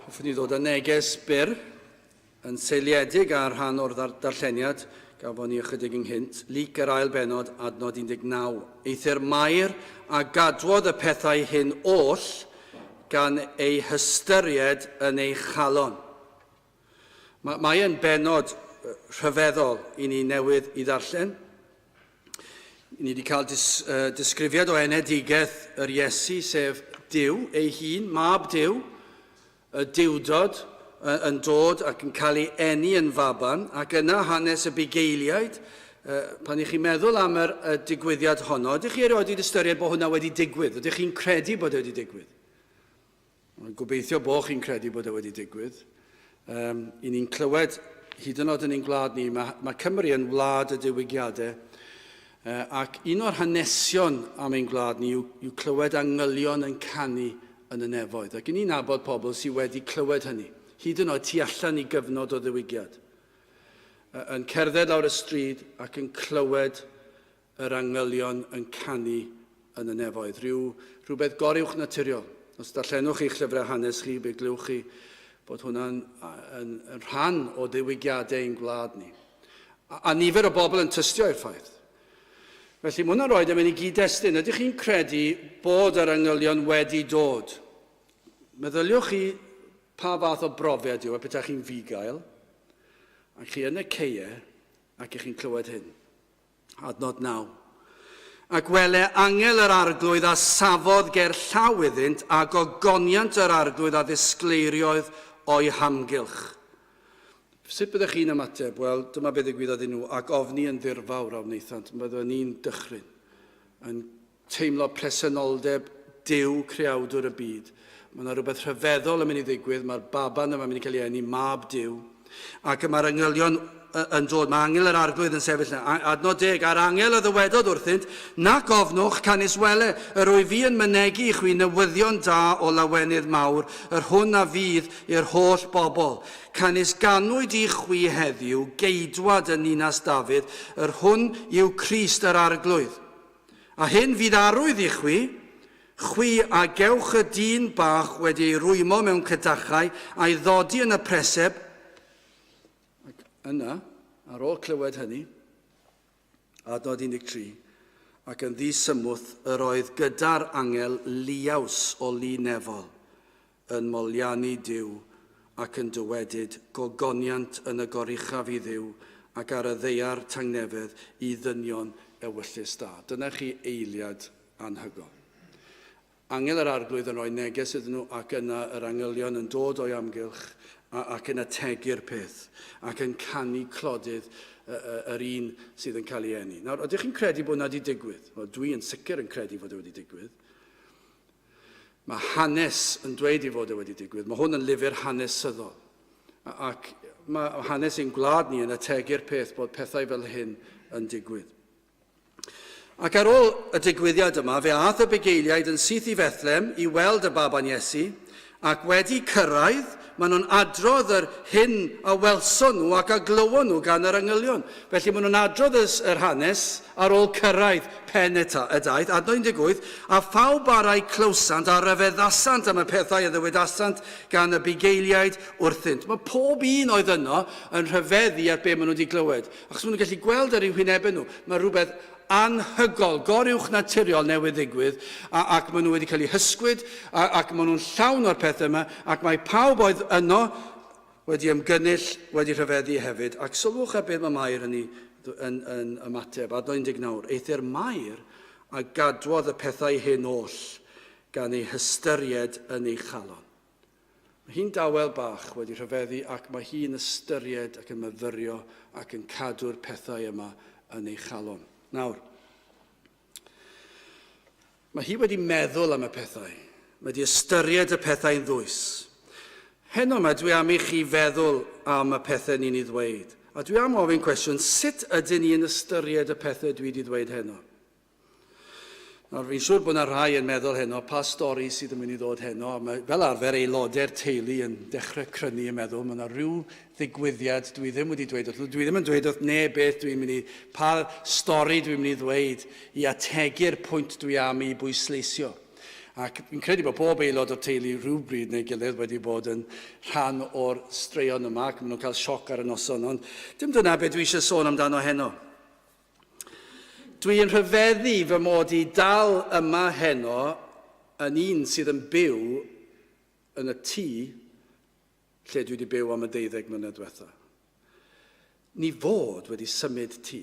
hoffwn i ddod â neges byr yn seiliedig ar rhan o'r darlleniad gafon ni ychydig ynghynt, Luc yr ail bennod, adnod 19. Eithr Mair a gadwodd y pethau hyn oll gan eu hystyried yn ei chalon. Mae, mae yn bennod rhyfeddol i ni newydd i ddarllen. Ni wedi cael dis, disgrifiad o enedigaeth yr Iesu, sef Duw ei hun, mab Duw, y Duwdod yn dod ac yn cael ei eni yn faban, ac yna hanes y bugeiliaid. Pan ych chi'n meddwl am yr y digwyddiad honno, ydych chi erioed wedi ystyried bod hwnna wedi digwydd? Ydych chi'n credu bod e wedi digwydd? Gobeithio bod chi'n credu bod e wedi digwydd. Um, I ni'n clywed, hyd yn oed yn ein gwlad ni, mae, mae Cymru yn wlad y diwygiadau, ac un o'r hanesion am ein gwlad ni yw, yw clywed angylion yn canu yn y nefoedd. Ac i ni'n nabod pobl sydd wedi clywed hynny, hyd yn oed tu allan i gyfnod o ddiwygiad. Yn cerdded lawr y stryd ac yn clywed yr angylion yn canu yn y nefoedd. Rhyw, rhywbeth goruwch naturiol. Os darllenwch chi'ch llyfrau hanes chi, fe glywch chi bod hwnna'n yn, yn rhan o ddiwygiadau ein gwlad ni. A, a nifer o bobl yn tystio i'r ffaith. Felly mae hwnna'n rhoi e mewn i gyd-destun. Ydych chi'n credu bod yr angylion wedi dod? Meddyliwch chi pa fath o brofiad yw e petai chi'n fugail, ac chi yn y ceie, ac ych chi'n clywed hyn. Adnod 9. Ac wele angel yr Arglwydd a safodd ger llaw iddynt, a gogoniant yr Arglwydd a ddisgleiriodd o'i hamgylch. Sut byddech chi'n ymateb? Wel, dyma beth ddigwyddodd i nhw, ac ofni yn ddirfawr a wnaethant. Byddwn ni'n dychryn, yn teimlo presenoldeb Duw creawdwr y byd. Mae yna rhywbeth rhyfeddol yn mynd i ddigwydd, mae'r baban yma'n mynd i cael ei eni, mab Duw. Ac y mae'r angylion yn dod, mae angel yr arglwydd yn sefyll yna. Adnod deg, a'r angel a ddywedodd wrthynt, nac ofnwch, canys wele, yr wyf fi yn mynegi i chwi newyddion da o lawenydd mawr, yr hwn a fydd i'r holl bobl. Canys ganwyd i chwi heddiw geidwad yn ninas Dafydd, yr hwn yw Crist yr Arglwydd. A hyn fydd arwydd i chwi, chwi a gewch y dyn bach wedi ei rwymo mewn cydachau a'i ddodi yn y preseb. Ac yna, ar ôl clywed hynny, adnod 13, ac yn ddisymwth yr oedd gyda'r angel liaws o lu nefol yn moliannu Duw ac yn dywedyd, Gogoniant yn y goruchaf i Dduw, ac ar y ddaear tangnefedd i ddynion ewyllys da. Dyna chi eiliad anhygoel. Angel yr Arglwydd yn rhoi neges iddyn nhw ac yna yr angylion yn dod o'i amgylch ac yn ategu'r peth ac yn canu clodydd yr un sydd yn cael ei eni. Nawr, ydych chi'n credu bod hwnna wedi digwydd? Wel, dwi yn sicr yn credu fod e wedi digwydd. Mae hanes yn dweud ei fod e wedi digwydd. Mae hwn yn lyfr hanesyddol. Ac mae hanes ein gwlad ni yn ategu'r peth bod pethau fel hyn yn digwydd. Ac ar ôl y digwyddiad yma, fe aeth y bugeiliaid yn syth i Fethlem i weld y baban Iesu, ac wedi cyrraedd, maen nhw'n adrodd yr hyn a welson nhw ac a glywon nhw gan yr angylion. Felly maen nhw'n adrodd yr hanes ar ôl cyrraedd pen y daith, adnod 18, a phawb arai clywsant a ryfeddasant am y pethau a ddywedasant gan y bugeiliaid wrthynt. Mae pob un oedd yno yn rhyfeddu at be maen nhw wedi glywed, achos maen nhw'n gallu gweld ar eu hwynebau nhw, mae rhywbeth anhygol, goruwchnaturiol newydd ddigwydd, a, ac maen nhw wedi cael eu hysgwyd, a, ac maen nhw'n llawn o'r pethau yma, ac mae pawb oedd yno wedi ymgynnull, wedi rhyfeddu hefyd. Ac sylwch ar beth mae Mair yn, ei, yn, yn ymateb, adnod 19, eithr Mair a gadwodd y pethau hyn oll gan eu hystyried yn ei chalon. Mae hi'n dawel bach wedi rhyfeddu ac mae hi'n ystyried ac yn myfyrio ac yn cadw'r pethau yma yn ei chalon. Nawr, mae hi wedi meddwl am y pethau. Mae wedi ystyried y pethau'n ddwys. Heno yma dwi am i chi feddwl am y pethau ni'n ei ddweud. A dwi am ofyn cwestiwn, sut ydyn ni'n ystyried y pethau dwi wedi ddweud heno? Nawr, fi'n siŵr bod yna rhai yn meddwl heno, pa stori sydd yn mynd i ddod heno? A mae, fel arfer, aelodau'r teulu yn dechrau crynu yn meddwl, mae yna rhyw ddigwyddiad dwi ddim wedi dweud wrth nhw. Dwi ddim yn dweud wrth neb beth dwi'n mynd i, pa stori dwi'n mynd i ddweud i ategu'r pwynt dwi am i bwysleisio. Ac fi'n credu bod pob aelod o'r teulu rhywbryd neu gilydd wedi bod yn rhan o'r straeon yma ac maen nhw'n cael sioc ar y noson, ond dim dyna beth dwi eisiau sôn amdano heno. Dwi'n rhyfeddu fy mod i dal yma heno yn un sydd yn byw yn y tŷ lle dwi wedi byw am y deuddeg mlynedd diwetha. Ni fod wedi symud tŷ.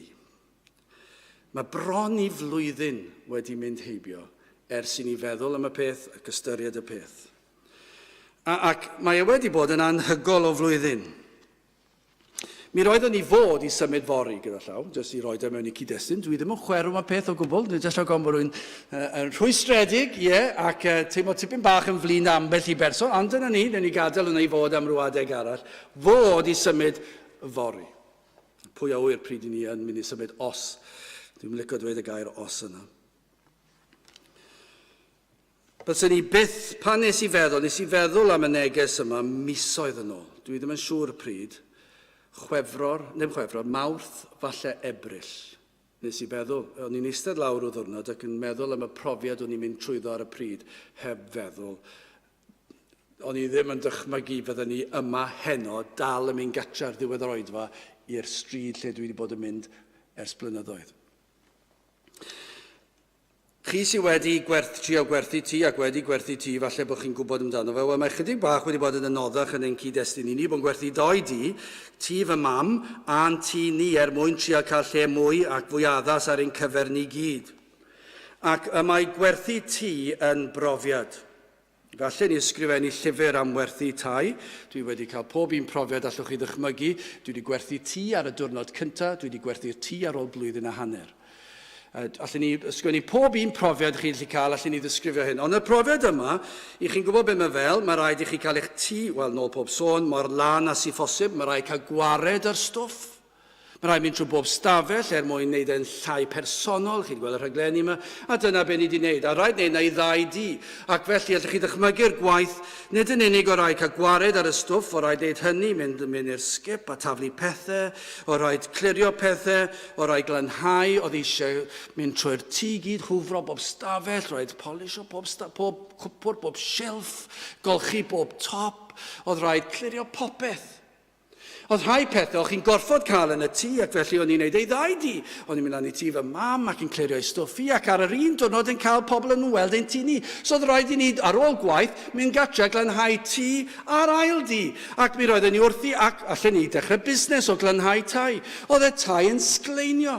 Mae bron i flwyddyn wedi mynd heibio ers i ni feddwl am y peth ac ystyried y peth. A, ac mae e wedi bod yn anhygol o flwyddyn. Mi roeddwn i fod i symud fory gyda llaw, jyst i roi e mewn i cyd-destun. Dwi ddim yn chwerw am peth o gwbl, dwi'n jyst rhag ofn bod rhywun yn rhwystredig, ie, yeah, ac teimlo tipyn bach yn flin ambell i berson, ond dyna ni, newn ni gadael hwnna i fod am ryw adeg arall. Fod i symud fory. Pwy a ŵyr pryd i ni yn mynd i symud os. Dwi'n licio dweud y gair os yna. Byswn i byth, pan nes i feddwl, nes i feddwl am y neges yma misoedd yn ôl. Dwi ddim yn siŵr pryd. Chwefror, ddim Chwefror, Mawrth, falle Ebrill. Nes i feddwl, o'n i'n eistedd lawr o ddwrnod ac yn meddwl am y profiad o'n i'n mynd trwyddo ar y pryd, heb feddwl. O'n i ddim yn dychmygu fydden ni yma heno, dal yn mynd gatre ar ddiwedd yr oedfa i'r stryd lle dwi wedi bod yn mynd ers blynyddoedd. Chi sydd wedi gwerth, trio gwerthu tŷ ac wedi gwerthu tŷ, falle bod chi'n gwybod amdano fe. Wel, mae chydig bach wedi bod yn anoddach yn ein cyd-destun i ni, bod yn gwerthu doi dŷ, tŷ fy mam a'n tŷ ni, er mwyn trio cael lle mwy ac fwy addas ar ein cyfer ni gyd. Ac y mae gwerthu tŷ yn brofiad. Falle ni ysgrifennu llyfr am werthu tai. Dwi wedi cael pob un profiad allwch chi ddychmygu. Dwi wedi gwerthu tŷ ar y diwrnod cyntaf, dwi wedi gwerthu'r tŷ ar ôl blwyddyn a hanner. Allen ni ysgrifennu pob un profiad chi'n gallu cael, allen ni ddisgrifio hyn. Ond y profiad yma, i chi'n gwybod beth mae fel, mae rhaid i chi cael eich tŷ, wel, nôl pob sôn, mor lân â sy'n phosib, mae rhaid cael gwared ar stwff. Mae rhaid mynd trwy bob stafell er mwyn wneud e'n llai personol, chi wedi gweld y rhaglenni yma, a dyna be ni wedi wneud. A rhaid wneud na i ddau dŷ. Ac felly, allwch chi ddychmygu'r gwaith, nid yn unig o rhaid cael gwared ar y stwff, o rhaid wneud hynny, mynd, mynd i'r sgip a taflu pethau, o rhaid clirio pethau, o rhaid glanhau, oedd eisiau mynd trwy'r tŷ gyd, hwfro bob stafell, rhaid polisio pob, pob cwpwr, bob silff, golchi bob top, oedd rhaid clirio popeth. Oedd rhai pethau o'ch chi'n gorfod cael yn y tŷ ac felly o'n i'n neud ei ddau dŷ. O'n i'n mynd lan i tŷ fy mam ac yn clirio ei stwff hi ac ar yr un diwrnod yn cael pobl yn weld ein tŷ ni. So oedd rhaid i ni, ar ôl gwaith, mynd gatre a glanhau tŷ a'r ail dŷ. Ac mi roedden ni wrthi ac allen ni dechrau busnes o glanhau tai. Oedd y tai yn sgleinio.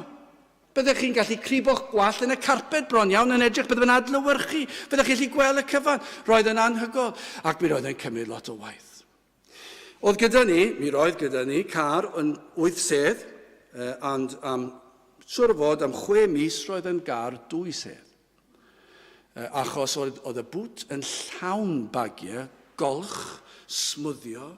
Byddech chi'n gallu cribo'ch gwallt yn y carped bron iawn yn edrych, bydde fe'n adlewyrchu, byddech chi'n gallu gweld y cyfan. Roedd yn anhygoel ac mi roedd e'n cymryd lot o waith. Oedd gyda ni, mi roedd gyda ni, car yn wyth sedd, eh, and am, siwr o fod am chwe mis roedd yn gar dwy sedd. Eh, achos oedd, oedd y bwt yn llawn bagiau, golch, smwddio,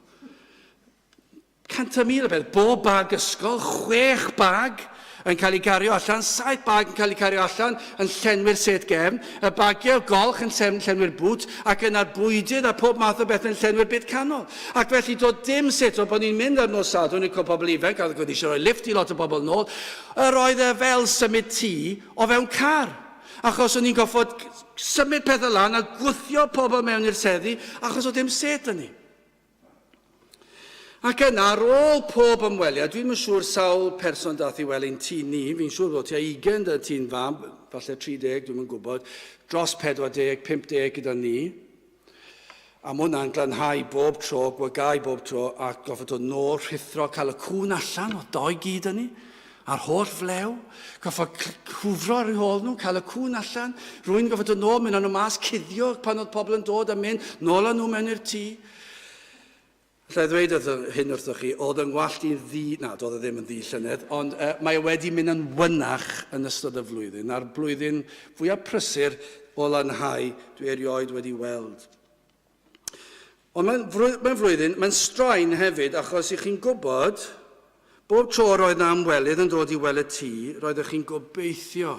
100,000 o beth, bob bag ysgol, chwech bag, yn cael ei gario allan, saith bag yn cael ei cario allan, yn llenwi'r set gefn, y bagiau golch yn llenwi'r bwt, ac yna'r bwydydd a pob math o beth yn llenwi'r byd canol. Ac felly doedd dim sut, o bod ni'n mynd ar nos Sadwrn i cwrdd pobl ifanc, a oedd eisiau rhoi lift i lot o bobl nôl, yr oedd e fel symud tŷ o fewn car. Achos o'n i'n goffod symud pethau lan a gwthio pobl mewn i'r seddi, achos oedd dim set yn ni. Ac yna, ar ôl pob ymweliad, dwi'm yn siŵr sawl person dath i weld ein tŷ ni, fi'n siŵr bod tua 20 dy tŷ'n fam, falle 30, dwi'm yn gwybod, dros 40, 50 gyda ni. A mae hwnna'n glanhau bob tro, gwagau bob tro, a goffod dod nôl, rhuthro, cael y cŵn allan, o doi gyd yn ni, a'r holl flew, goffod hwfro ar eu hôl nhw, cael y cŵn allan, rwy'n goffod dod nôl, mynd â nhw mas, cuddio pan oedd pobl yn dod a mynd, nôl â nhw mewn i'r tŷ. Alla i ddweud wrth hyn wrthoch chi, oedd yng ngwallt i'n ddu, na, doedd e ddim yn ddu llynedd, ond uh, mae e wedi mynd yn wynach yn ystod y flwyddyn, a'r blwyddyn fwyaf prysur o lanhau dwi erioed wedi weld. Ond mae'n mae flwyddyn, mae'n straen hefyd, achos i chi'n gwybod, bob tro roedd na ymwelydd yn dod i weld y tŷ, roeddech chi'n gobeithio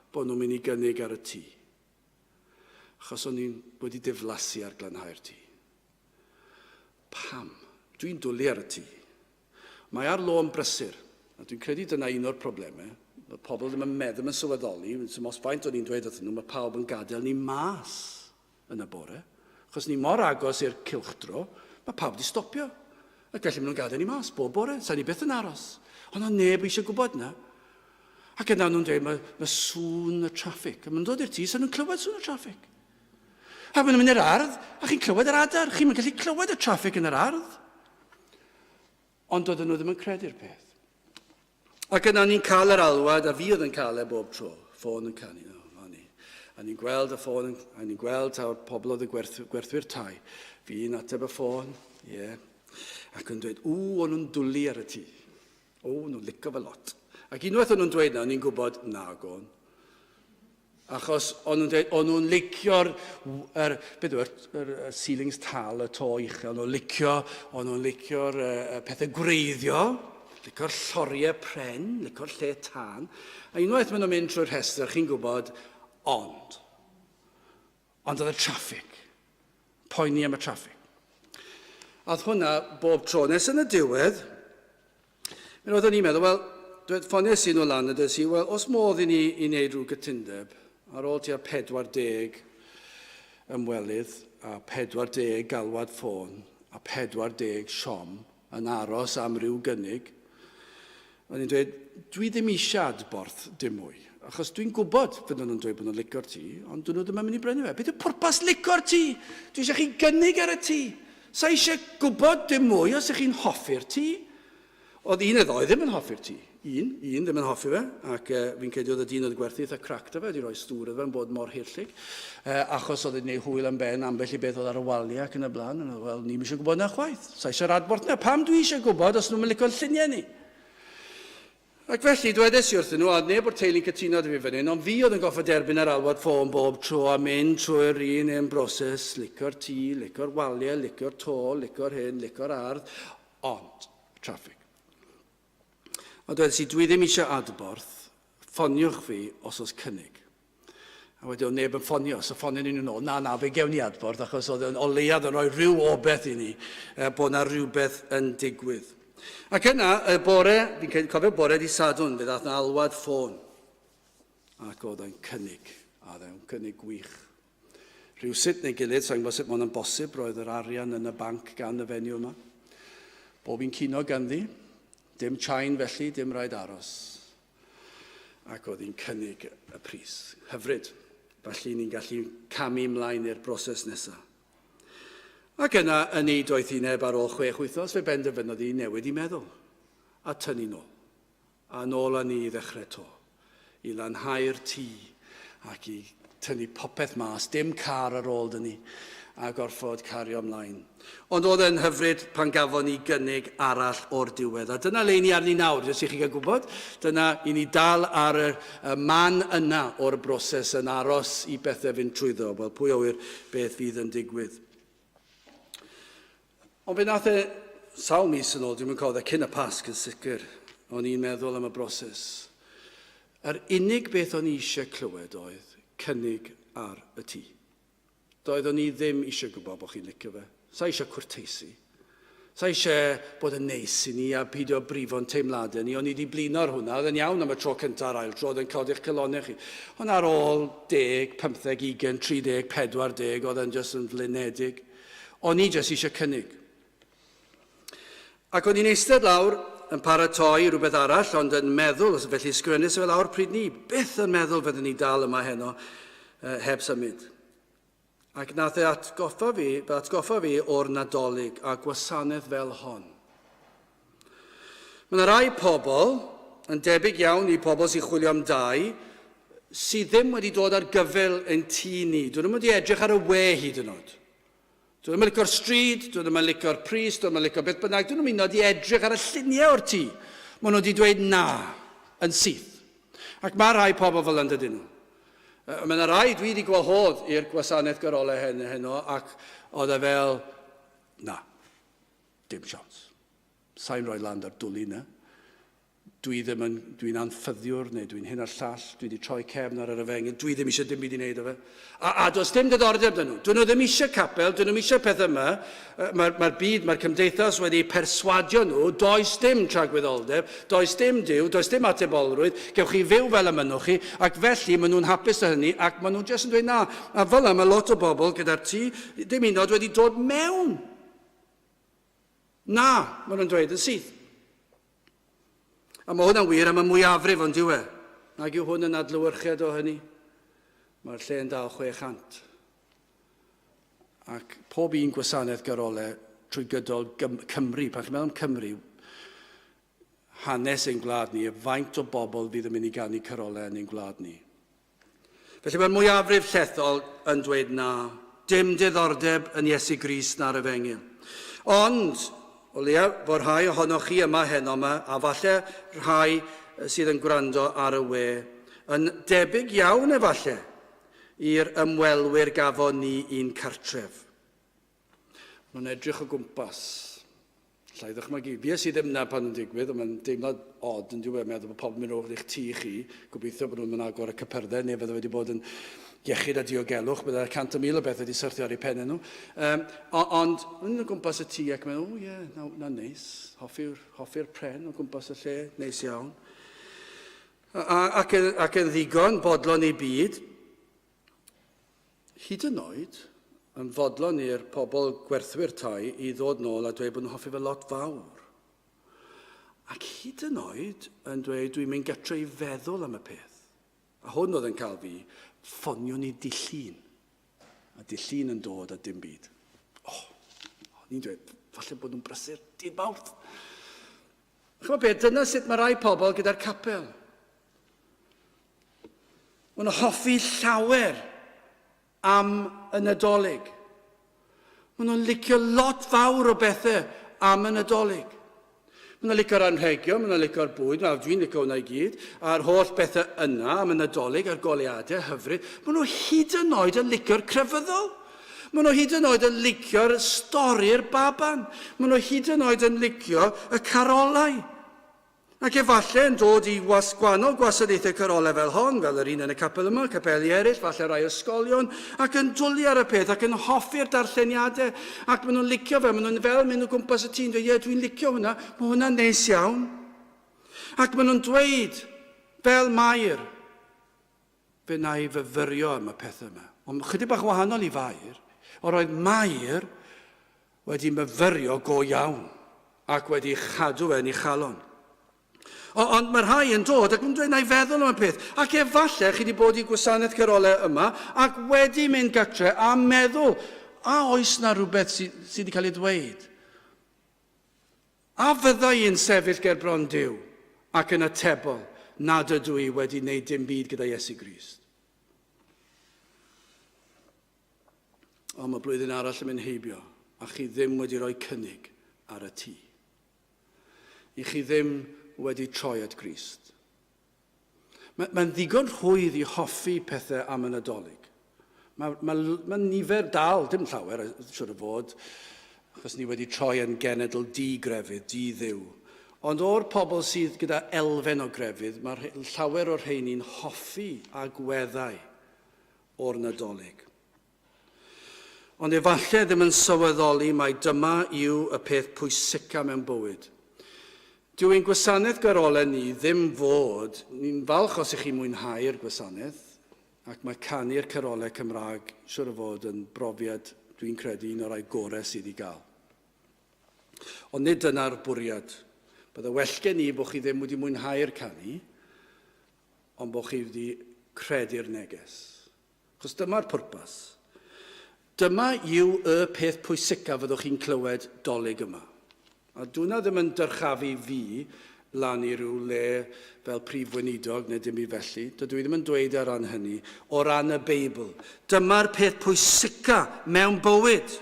bod nhw'n mynd i gynnig ar y tŷ. Achos o'n i'n wedi diflasu ar glanhau'r tŷ. Pam? Dwi'n dwlu ar y tŷ. Mae ar lôn brysur, a dwi'n credu dyna un o'r problemau. Mae pobl ddim yn meddwl, ddim yn sylweddoli, sy'n os faint o'n i'n dweud wrthyn nhw, mae pawb yn gadael ni mas. yn y bore, achos ni mor agos i'r cylchdro, mae pawb wedi stopio. Ac felly maen nhw'n gadael ni mas bob bore, sa'n ni byth yn aros. Ond oedd neb eisiau gwybod na. Ac yna nhw'n dweud, mae, mae sŵn y traffig. A maen nhw'n dod i'r tŷ, sa'n nhw'n clywed sŵn y traffig. A maen nhw'n mynd i'r ardd, a chi'n clywed yr adar. Chi'n gallu clywed y traffig yn yr ardd. Ond doedden nhw ddim yn credu'r peth. Ac yna ni'n cael yr alwad, a fi oedd yn cael e bob tro, ffôn yn canu, oh, ni. A ni'n gweld y ffôn, a ni'n gweld taw'r pobl oedd y gwerth, gwerthwyr tai. Fi'n ateb y ffôn, ie. Yeah. Ac yn dweud, ww, o'n nhw'n dwlu ar y tŷ. O, nhw'n licio fe lot. Ac unwaith o'n nhw'n dweud na, o'n i'n gwybod, na, gôn. Achos o'n nhw'n dweud, o'n nhw'n licio'r, er, beth yw, yr, yr, yr ceilings tal, y to uchel, o'n nhw'n licio, o'n nhw'n licio'r uh, pethau gwreiddio, licio'r lloriau pren, licio'r lle tân. A unwaith maen nhw'n mynd trwy'r rhestr, chi'n gwybod, ond. Ond oedd y traffig. Poeni am y traffig. A oedd hwnna bob tro. Nes yn y diwedd, mi roeddwn i'n meddwl, wel, dwed, ffoniais i nhw lan a dweud i, wel, os modd i ni i wneud rhyw gytundeb, ar ôl tua 40 ymwelydd a 40 galwad ffôn a 40 siom yn aros am ryw gynnig, o'n i'n dweud, dwi ddim eisiau adborth dim mwy, achos dwi'n gwybod fydden nhw'n dweud bod nhw'n licio'r tŷ, ond dyn nhw ddim yn mynd i brynu fe. Beth yw pwrpas licio'r tŷ? Dwi eisiau chi gynnig ar y tŷ. Sa eisiau gwybod dim mwy os ych chi'n hoffi'r tŷ. Oedd un neu ddou ddim yn hoffi'r tŷ. Un, un ddim yn hoffi fe, ac uh, fi'n credu oedd y dyn oedd gwerthu eitha crac da fe, wedi rhoi stŵr iddo fe yn bod mor hirllig, uh, achos oedd wedi gwneud hwyl am ben ambell i beth oedd ar y waliau ac yn y blaen. Ond wel, ni'm eisiau gwybod na chwaith. Sa eisiau'r adborth na. Pam dwi eisiau gwybod os nhw'n licio'n lluniau ni? Ac felly, dwedes i wrthyn nhw, a oedd neb o'r teulu'n cytuno 'da fi fan hyn, ond fi oedd yn gorfod derbyn yr alwad ffôn bob tro a mynd trwy'r un hen broses, licio'r tŷ, licio'r waliau, licio'r to, licio'r hyn, licio'r ardd, ond, traffig. A dwedes i, dwi ddim eisiau adborth, ffoniwch fi os oes cynnig. A wedyn oedd neb yn ffonio, so ffonio ni nhw'n ôl, na, na, fe gewn ni adborth, achos oedd yn o leiaf yn rhoi rhyw obeth i ni, eh, bod na rhywbeth yn digwydd. Ac yna, y bore, fi'n cofio bore di Sadwrn, fe ddath na alwad ffôn. Ac oedd e'n cynnig, a oedd e'n cynnig gwych. Rhywsut neu gilydd, sa'n gwybod sut mae hwnna'n bosib, roedd yr arian yn y banc gan y fenyw yma. Bob un cino ganddi, dim chain felly, dim rhaid aros. Ac oedd hi'n cynnig y pris. Hyfryd. Felly ni'n gallu camu ymlaen i'r broses nesaf. Ac yna, yn ei doethineb ar ôl chwech wythnos, fe benderfynodd hi newid ei meddwl a tynnu nôl. A nôl â ni i ddechrau to. I lanhau'r tŷ ac i tynnu popeth mas, dim car ar ôl 'da ni, a gorfod cario ymlaen. Ond oedd e'n hyfryd pan gafon ni gynnig arall o'r diwedd. A dyna le i ni arni nawr, jyst i chi gael gwybod. Dyna i ni dal ar y, y man yna o'r broses yn aros i bethau fynd trwyddo. Wel, pwy a ŵyr beth fydd yn digwydd. Ond fe nath e sawl mis yn ôl, dwi'n yn cofio, cyn y Pasg yn sicr, o'n i'n meddwl am y broses. Yr unig beth o'n i eisiau clywed oedd cynnig ar y tŷ. Doeddwn i ddim eisiau gwybod bod chi'n licio fe. Sa eisiau cwrteisi. Sa eisiau bod yn neis i ni a peidio brifo'n teimladau ni. O'n i wedi blino ar hwnna. Oedd e'n iawn am y tro cyntaf a'r ail tro. Oedd e'n codi'ch calonnau chi. Ond ar ôl 10, 15, 20, 30, 40, oedd e'n just yn flinedig. O'n i jyst eisiau cynnig. Ac o'n i'n eistedd lawr yn paratoi rhywbeth arall, ond yn meddwl, felly sgrennes fe lawr pryd ni, byth yn meddwl fyddwn ni dal yma heno eh, heb symud. Ac nath e atgoffa fi, fe atgoffa fi o'r Nadolig a gwasanaeth fel hon. Mae yna rai pobl, yn debyg iawn i pobl sy'n chwilio am dai, sydd ddim wedi dod ar gyfyl ein tŷ ni. Dyn nhw'n wedi edrych ar y we hyd yn oed. Dwi ddim yn licio'r stryd, dwi ddim yn licio'r pris, dwi ddim yn licio beth bynnag, dwi ddim yn oed i edrych ar y lluniau o'r tŷ. Maen nhw wedi dweud na, yn syth. Ac mae rhai pobl fel yna dydyn nhw. Mae yna rai dwi wedi gwahodd i'r gwasanaeth garolau hyn heno ac oedd e fel, na, dim siawns. Sa'n rhoi lan ar dwlu na. Dwi ddim yn, dwi'n anffyddiwr neu dwi'n hyn a'r llall, dwi wedi troi cefn ar yr efengyl, dwi ddim eisiau dim byd i wneud â fe. A, a does dim diddordeb dyn nhw. Dyn nhw ddim eisiau capel, dyn nhw ddim eisiau pethau yma. Mae'r mae byd, mae'r cymdeithas wedi perswadio nhw, does dim tragwyddoldeb, does dim Duw, does dim atebolrwydd, gewch chi fyw fel y mynnwch chi, ac felly maen nhw'n hapus â hynny, ac maen nhw jyst yn dweud na. A fel yna mae lot o bobl gyda'r tŷ, dim un oed wedi dod mewn. Na, maen nhw'n dweud yn syth. A mae hwnna'n wir am y mwyafrif, ond yw e? Nag yw hwn yn adlewyrchiad o hynny? Mae'r lle yn dal 600. Ac pob un gwasanaeth garole trwy gydol Cymru, pan chi'n meddwl am Cymru, hanes ein gwlad ni, y faint o bobl fydd yn mynd i ganu carolau yn ein gwlad ni. Felly mae'r mwyafrif llethol yn dweud na, dim diddordeb yn Iesu Grist na'r Efengyl. Ond, o leia fod rhai ohonoch chi yma heno yma, a falle rhai sydd yn gwrando ar y we, yn debyg iawn efallai i'r ymwelwyr gafon ni i'n cartref. Mae'n edrych o gwmpas. Alla i ddychmygu. Fues i ddim 'na pan yn digwydd, ond mae'n deimlad od yn diwedd, meddwl bod pobl yn mynd o'r i'ch tŷ chi. Gobeithio bod nhw'n mynd agor y cypyrddau, neu fydde wedi bod yn iechyd a diogelwch, bydde 100,000 o bethau wedi syrthio ar eu pennau nhw. Um, ond yn o gwmpas y tŷ ac meddwl, o ie, yeah, na, na neis, hoffi'r hoffi pren o gwmpas y lle, neis iawn. A, ac, ac yn ddigon bodlon ei byd, Hyd yn oed, yn fodlon i'r pobl gwerthwyr tai i ddod nôl a dweud bod nhw'n hoffi fe lot fawr. Ac hyd yn oed yn dweud dwi'n mynd gytre i feddwl am y peth. A hwn oedd yn cael fi, ffonio ni di llun. A di llun yn dod a dim byd. Oh, o'n i'n dweud, falle bod nhw'n brysur dydd Mawrth. Chymod beth, dyna sut mae rai pobl gyda'r capel. Maen nhw'n hoffi llawer am y Nadolig. Maen nhw'n licio lot fawr o bethau am y Nadolig. Maen nhw'n licio'r anrhegion, maen nhw'n licio'r bwyd, wel, dwi'n licio hwnna i gyd, a'r holl bethau yna am y Nadolig a'r goleuadau hyfryd. Maen nhw hyd yn oed yn licio'r crefyddol. Maen nhw hyd yn oed yn licio'r stori'r baban. Maen nhw hyd yn oed yn licio y carolau. Ac efallai yn dod i was gwahanol gwasanaethau carolau fel hon, fel yr un yn y capel yma, capeli eraill, falle rai ysgolion, ac yn dwlu ar y peth, ac yn hoffi'r darlleniadau, ac maen nhw'n licio fe, maen nhw'n fel mynd o gwmpas y tŷ'n dweud, ie, dwi'n licio hwnna, mae hwnna'n neis iawn. Ac maen nhw'n dweud, fel Mair, fe wna i fyfyrio am y pethau yma. Ond chydig bach wahanol i Fair, o'r oedd Mair wedi myfyrio go iawn ac wedi chadw fe yn ei chalon. O, ond mae rhai yn dod ac yn dweud, na i feddwl am y peth. Ac efallai chi wedi bod i gwasanaeth carolau yma ac wedi mynd gatre a meddwl, a oes na rhywbeth sydd sy wedi cael ei ddweud? A fydda i yn sefyll ger bron Duw ac yn atebol nad ydw i wedi wneud dim byd gyda Iesu Grist? Ond mae blwyddyn arall yn mynd heibio a chi ddim wedi rhoi cynnig ar y tŷ. I chi ddim wedi troi at Grist. Mae'n mae ddigon rhwydd i hoffi pethau am y Nadolig. Mae, mae, mae nifer dal, dim llawer, siwr o fod, achos ni wedi troi yn genedl di-grefydd, di-ddiw. Ond o'r pobl sydd gyda elfen o grefydd, mae llawer o'r rheini'n hoffi agweddau o'r Nadolig. Ond efallai ddim yn sylweddoli mai dyma yw y peth pwysica mewn bywyd. Dyw ein gwasanaeth garolau ni ddim fod, ni'n falch os ych chi'n mwynhau'r gwasanaeth, ac mae canu'r carolau Cymraeg siwr o fod yn brofiad, dwi'n credu, un o'r rhai gorau sydd i gael. Ond nid dyna'r bwriad. Bydde well gen i bod chi ddim wedi mwynhau'r canu, ond bod chi wedi credu'r neges. Achos dyma'r pwrpas. Dyma yw y peth pwysica fyddwch chi'n clywed Dolig yma. A dwna ddim yn dyrchafu fi lan i ryw le fel prif weinidog neu dim byd felly. Dydw i ddim yn dweud ar ran hynny. O ran y Beibl. Dyma'r peth pwysica mewn bywyd.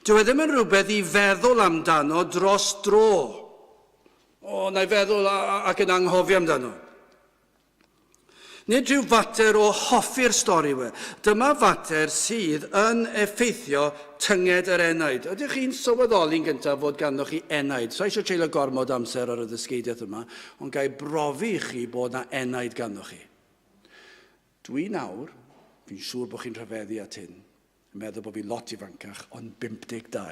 Dyw e ddim yn rhywbeth i feddwl amdano dros dro. O, na i feddwl ac yn anghofio amdano. Nid rhyw fater o hoffi'r stori yw e. Dyma fater sydd yn effeithio tynged yr enaid. Ydych chi'n sylweddoli'n gyntaf fod ganddoch chi enaid? Sa eisiau treulio gormod amser ar y ddysgeidiaeth yma, ond ga i brofi i chi bod na enaid ganddoch chi. Dwi nawr, fi'n siŵr bod chi'n rhyfeddu at hyn, yn meddwl bod fi lot ifancach, ond 52.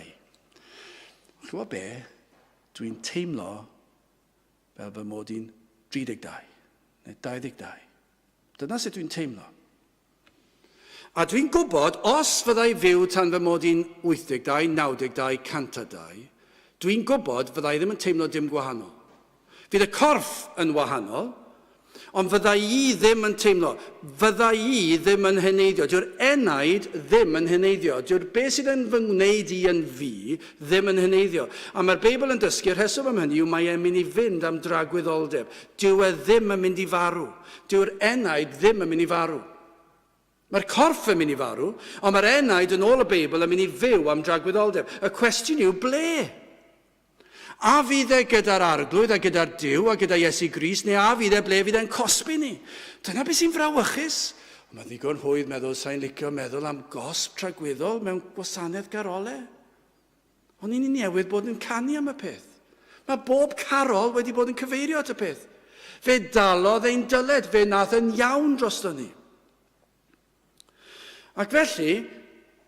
Chi'n gwybod be? Dwi'n teimlo fel fy mod i'n 32 neu 22. Dyna sut dwi'n teimlo. A dwi'n gwybod, os fyddai fyw tan fy mod i'n 82, 92, 102, dwi'n gwybod fyddai ddim yn teimlo dim gwahanol. Fydd y corff yn wahanol, Ond fydda i ddim yn teimlo, fydda i ddim yn heneiddio. Dyw'r enaid ddim yn heneiddio. Dyw'r beth sydd yn fy ngwneud i yn fi ddim yn heneiddio. A mae'r Beibl yn dysgu, y rheswm am hynny yw mae e'n mynd i fynd am dragwyddoldeb. Dyw e ddim yn mynd i farw. Dyw'r enaid ddim yn mynd i farw. Mae'r corff yn mynd i farw, ond mae'r enaid yn ôl y Beibl yn mynd i fyw am dragwyddoldeb. Y cwestiwn yw ble? A fydd e gyda'r Arglwydd a gyda'r Duw a gyda Iesu Grist, neu a fydd e ble fydd e'n cosbi ni? Dyna beth sy'n frawychus. Ond mae'n ddigon rhwydd meddwl, sa'n licio meddwl am gosb tragwyddol mewn gwasanaeth garole. Ond ni'n newydd bod yn canu am y peth. Mae bob carol wedi bod yn cyfeirio at y peth. Fe dalodd ein dyled, fe nath yn iawn drosto ni. Ac felly,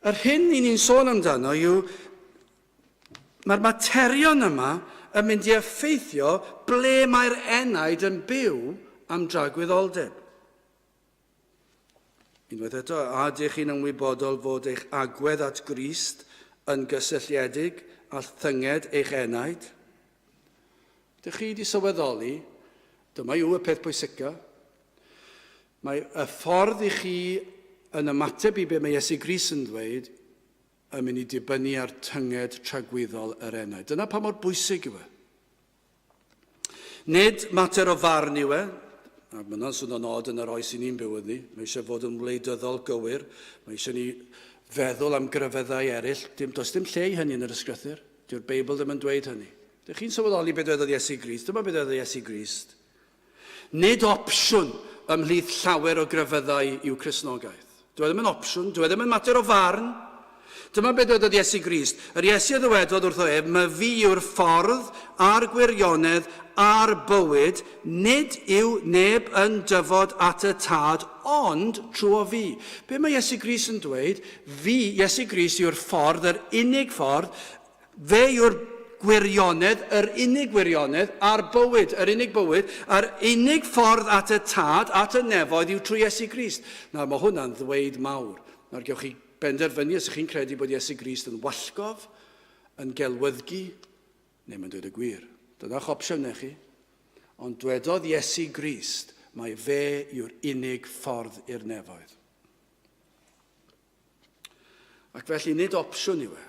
yr hyn i ni'n sôn amdano yw, mae'r materion yma yn mynd i effeithio ble mae'r enaid yn byw am dragwyddoldeb. Unwaith eto, a ydych chi'n ymwybodol fod eich agwedd at Grist yn gysylltiedig â thynged eich enaid? Ydych chi wedi sylweddoli, dyma yw y peth pwysica, mae y ffordd i chi yn ymateb i be mae Iesu Grist yn ddweud yn mynd i dibynnu ar tynged tragwyddol yr enaid. Dyna pa mor bwysig yw e. Nid mater o farn yw e, a mae hwnna'n swnio'n od yn yr oes i ni'n byw ynddi. Mae eisiau fod yn wleidyddol gywir, mae eisiau ni feddwl am grefyddau eraill. Dim, does dim lle i hynny yn yr ysgrythur. Dyw'r Beibl ddim yn dweud hynny. Dych chi'n sylweddoli beth dwedodd Iesu Grist? Dyma beth dwedodd Iesu Grist. Nid opsiwn ymhlith llawer o grefyddau yw Cristnogaeth. Dyw e ddim yn opsiwn, dyw e ddim yn mater o farn. Dyma beth dwedodd Iesu Grist. Yr Iesu a ddywedodd wrtho ef, Myfi yw'r ffordd a'r gwirionedd a'r bywyd, nid yw neb yn dyfod at y Tad ond trwy fi. Be mae Iesu Grist yn dweud? Fi, Iesu Grist, yw'r ffordd, yr unig ffordd, Fe yw'r gwirionedd, yr unig wirionedd, a'r bywyd, yr unig bywyd, a'r unig ffordd at y Tad, at y nefoedd, yw trwy Iesu Grist. Nawr, mae hwnna'n ddweud mawr. Nawr, gewch chi benderfynu os ych chi'n credu bod Iesu Grist yn wallgof, yn gelwyddgi, neu mae'n dweud y gwir. Dyna'ch opsiynau chi. Ond dwedodd Iesu Grist mai fe yw'r unig ffordd i'r nefoedd. Ac felly nid opsiwn yw e.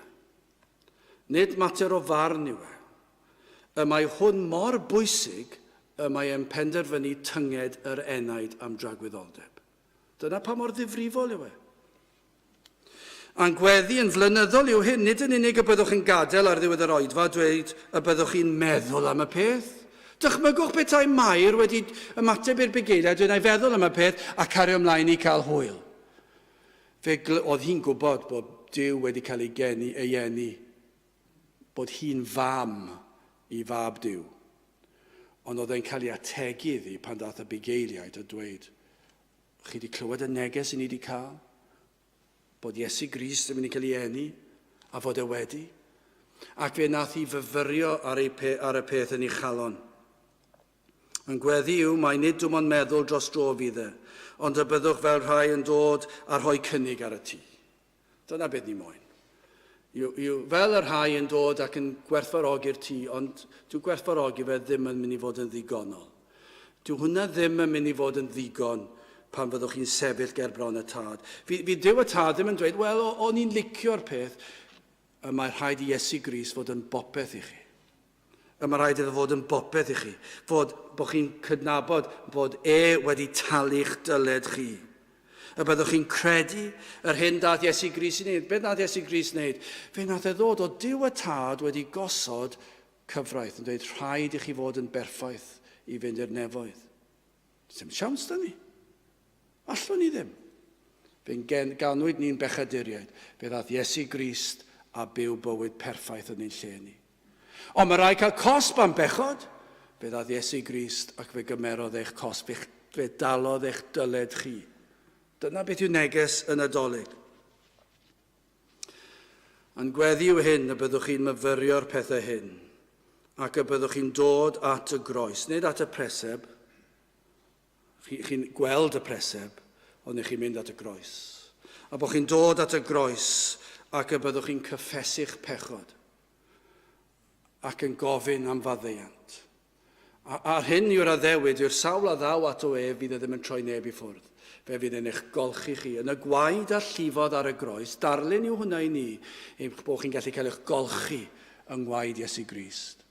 Nid mater o farn yw e. Y mae hwn mor bwysig y mae e'n penderfynu tynged yr enaid am dragwyddoldeb. Dyna pa mor ddifrifol yw e. A'n gweddi yn flynyddol yw hyn, nid yn unig y byddwch yn gadael ar ddiwedd yr oedfa dweud y byddwch chi'n meddwl am y peth. Dychmygwch petai Mair wedi ymateb i'r bugeiliaid, dweud, 'Na i feddwl am y peth a cario ymlaen i cael hwyl. Fe oedd hi'n gwybod bod Duw wedi cael ei geni, ei eni, bod hi'n fam i fab Duw. Ond oedd e'n cael ei ategu iddi pan ddaeth y bugeiliaid a dweud, chi wedi clywed y neges i ni wedi cael? Bod Iesu Grist yn mynd i cael ei eni, a fod e wedi? Ac fe nath hi fyfyrio ar, ei pe, ar y peth yn ei chalon. Yn gweddi yw mai nid dim ond meddwl dros dro fydd e, ond y byddwch fel rhai yn dod a rhoi cynnig ar y tŷ. Dyna beth ni moyn. Yw, yw fel y rhai yn dod ac yn gwerthfawrogi'r tŷ, ond dyw gwerthfawrogi fe ddim yn mynd i fod yn ddigonol. Dyw hwnna ddim yn mynd i fod yn ddigon pan fyddwch chi'n sefyll ger bron y tad. Fi, fi Duw y tad ddim yn dweud, wel, o'n i'n licio'r peth. Y mae rhaid i Iesu Grist fod yn bopeth i chi. Y mae rhaid iddo fod yn bopeth i chi. Fod, bod chi'n cydnabod bod e wedi talu'ch dyled chi. Y byddwch chi'n credu yr hyn dath Iesu Grist i wneud. Beth nath Iesu Grist wneud? Fe nath e ddod o Duw y Tad wedi gosod cyfraith yn dweud rhaid i chi fod yn berffaith i fynd i'r nefoedd. Dim siawns da ni. Allwn ni ddim. Fe'n ganwyd ni'n bechaduriaid. Fe ddaeth Iesu Grist a byw bywyd perffaith yn ein lle ni. Ond mae rhaid cael cosb am bechod. Fe ddaeth Iesu Grist ac fe gymerodd eich cosb, fe, fe dalodd eich dyled chi. Dyna beth yw neges y Nadolig. A'n gweddi yw hyn y byddwch chi'n myfyrio'r pethau hyn, ac y byddwch chi'n dod at y groes, nid at y preseb. Chi'n chi gweld y preseb, ond ych chi'n mynd at y groes. A bod chi'n dod at y groes ac y byddwch chi'n cyffesu'ch pechod ac yn gofyn am faddeuant. A, a'r hyn yw'r addewid yw'r sawl a ddaw ato ef fydd e ddim yn troi neb i ffwrdd. Fe fydd e'n eich golchi chi. Yn y gwaed a llifodd ar y groes, darlun yw hwnna i ni, eich bod chi'n gallu cael eich golchi yng ngwaed Iesu Grist.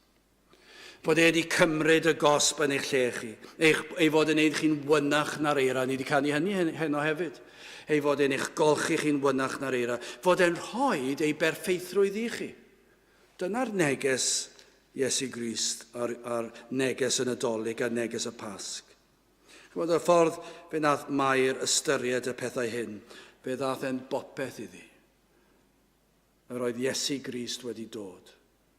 Bod e wedi cymryd y gosb yn eich lle chi. Eich, ei fod yn eich chi'n wynach na'r eira. Ni wedi canu hynny heno hefyd. Ei fod e'n eich golchi chi'n wynach na'r eira. Fod e'n rhoi ei berffeithrwydd i chi. Dyna'r neges Iesu Grist a'r, a'r neges y Nadolig a neges y Pasg. Chymod, y ffordd fe nath Mair ystyried y pethau hyn, fe ddath e'n bopeth iddi. Yr oedd Iesu Grist wedi dod.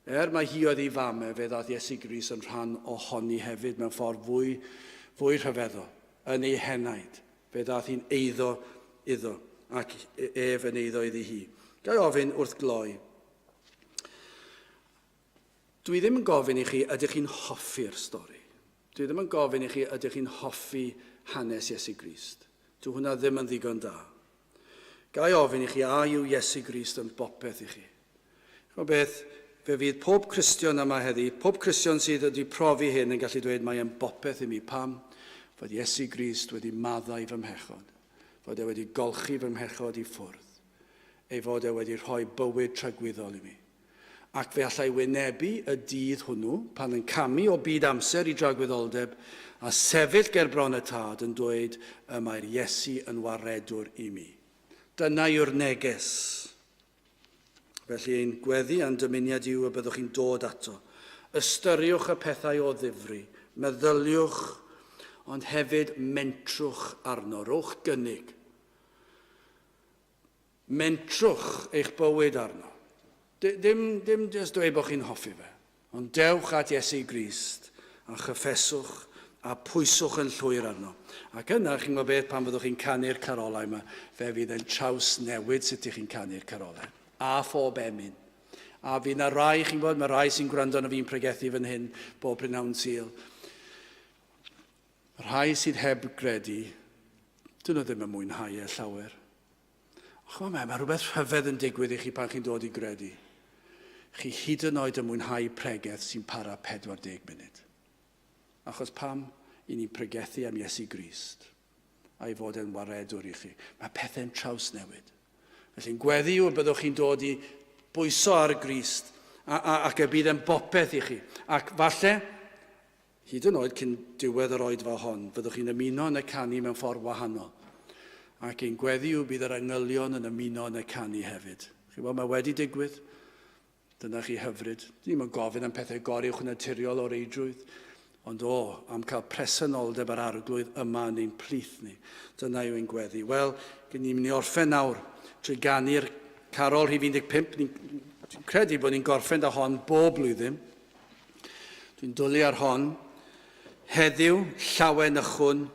Er mae hi oedd ei fam e, fe ddath Iesu Grist yn rhan ohoni hefyd mewn ffordd fwy, fwy rhyfeddol, yn ei henaid. Fe ddath hi'n eiddo iddo, ac ef yn eiddo iddi hi. Ga i ofyn wrth gloi, Dwi ddim yn gofyn i chi ydych chi'n hoffi'r stori. Dwi ddim yn gofyn i chi ydych chi'n hoffi hanes Iesu Grist. Dwi hwnna ddim yn ddigon da. Ga i ofyn i chi a yw Iesu Grist yn bopeth i chi? Chymod beth, fe fydd pob Cristion yma heddi, pob Cristion sydd wedi profi hyn yn gallu dweud mae e'n bopeth i mi. Pam? Fod Iesu Grist wedi maddau fy mhechod. Fod e wedi golchi fy mhechod i ffwrdd. Ei fod e wedi rhoi bywyd tragwyddol i mi. Ac fe allai wynebu y dydd hwnnw, pan yn camu o byd amser i dragwyddoldeb, a sefyll ger bron y Tad yn dweud, y mae'r Iesu yn waredwr i mi. Dyna yw'r neges. Felly ein gweddi a'n dymuniad yw y byddwch chi'n dod ato. Ystyriwch y pethau o ddifri, meddyliwch, ond hefyd mentrwch arno, rhowch gynnig. Mentrwch eich bywyd arno. Dim, dim jyst dweud bod chi'n hoffi fe, ond dewch at Iesu Grist a chyffeswch a pwyswch yn llwyr arno. Ac yna, chi'n gwybod beth, pan fyddwch chi'n canu'r carolau yma, fe fydd e'n trawsnewid sut ych chi'n canu'r carolau. A phob emyn. A fydd na rai, chi'n gwybod, mae rai sy'n gwrando arno fi'n pregethu fan hyn bob prynhawn Sul. Rhai sydd heb gredu, dyn nhw ddim yn mwynhau e llawer. Ond chymod, mae, mae rhywbeth rhyfedd yn digwydd i chi pan chi'n dod i gredu. Chi hyd yn oed yn mwynhau pregeth sy'n para 40 munud. Achos pam? I ni'n pregethu am Iesu Grist a'i fod e'n waredwr i chi. Mae pethau'n trawsnewid. Felly'n gweddi yw y byddwch chi'n dod i bwyso ar Grist a, a, ac y bydd e'n bopeth i chi. Ac falle, Hyd yn oed cyn diwedd yr oedfa hon, fyddwch chi'n ymuno yn y canu mewn ffordd wahanol. Ac ein gweddi yw bydd yr angylion yn ymuno yn y canu hefyd. Chi'n gwybod, mae wedi digwydd. Dyna chi hyfryd. Dyn ni'm yn gofyn am pethau goruwchnaturiol o reidrwydd, ond o, am cael presenoldeb yr Arglwydd yma yn ein plith ni. Dyna yw ein gweddi. Wel, gyn ni'n mynd i orffen nawr trwy ganu'r carol rhif 15. Ni'n credu bod ni'n gorffen da hon bob blwyddyn. Dwi'n dwlu ar hon. Heddiw, llawen ychwn,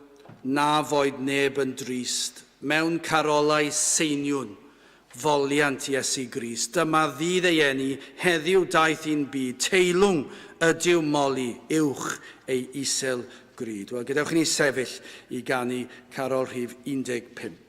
na foed neb yn drist, mewn carolau seiniwn, foliant Iesu Grist. Dyma ddydd ei eni, heddiw daeth i'n byd, teilwng ydyw moli uwch ei isel gryd. Wel, gadewch i ni sefyll i ganu carol rhif 15.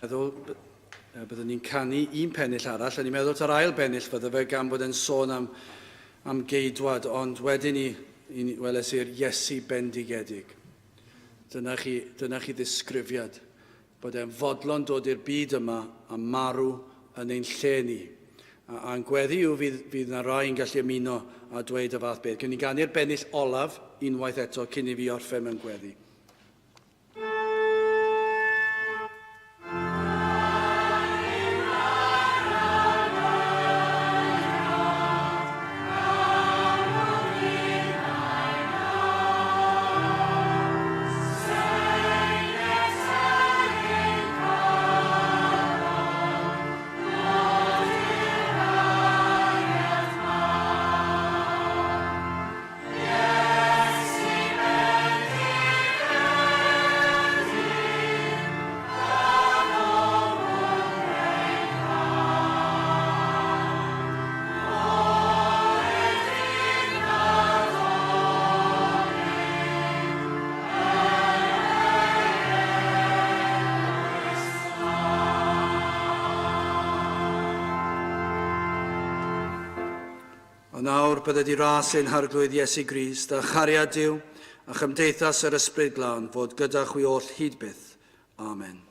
meddwl byddwn ni'n canu un pennill arall, a ni'n meddwl ta'r ail bennill fydde fe gan bod e'n sôn am, am geidwad, ond wedyn ni, ni weles i'r Iesu bendigedig. Dyna chi, dyna chi ddisgrifiad, bod e'n fodlon dod i'r byd yma a marw yn ein lle ni. A, a'n gweddi yw fydd, fydd na rai yn gallu ymuno a dweud y fath beth. Cyn ni ganu'r bennill olaf unwaith eto cyn i fi orffen mewn gweddi. A nawr bydded i ras ein Harglwydd Iesu Grist a chariad Duw a chymdeithas yr Ysbryd Glân fod gyda chwi oll hyd byth. Amen.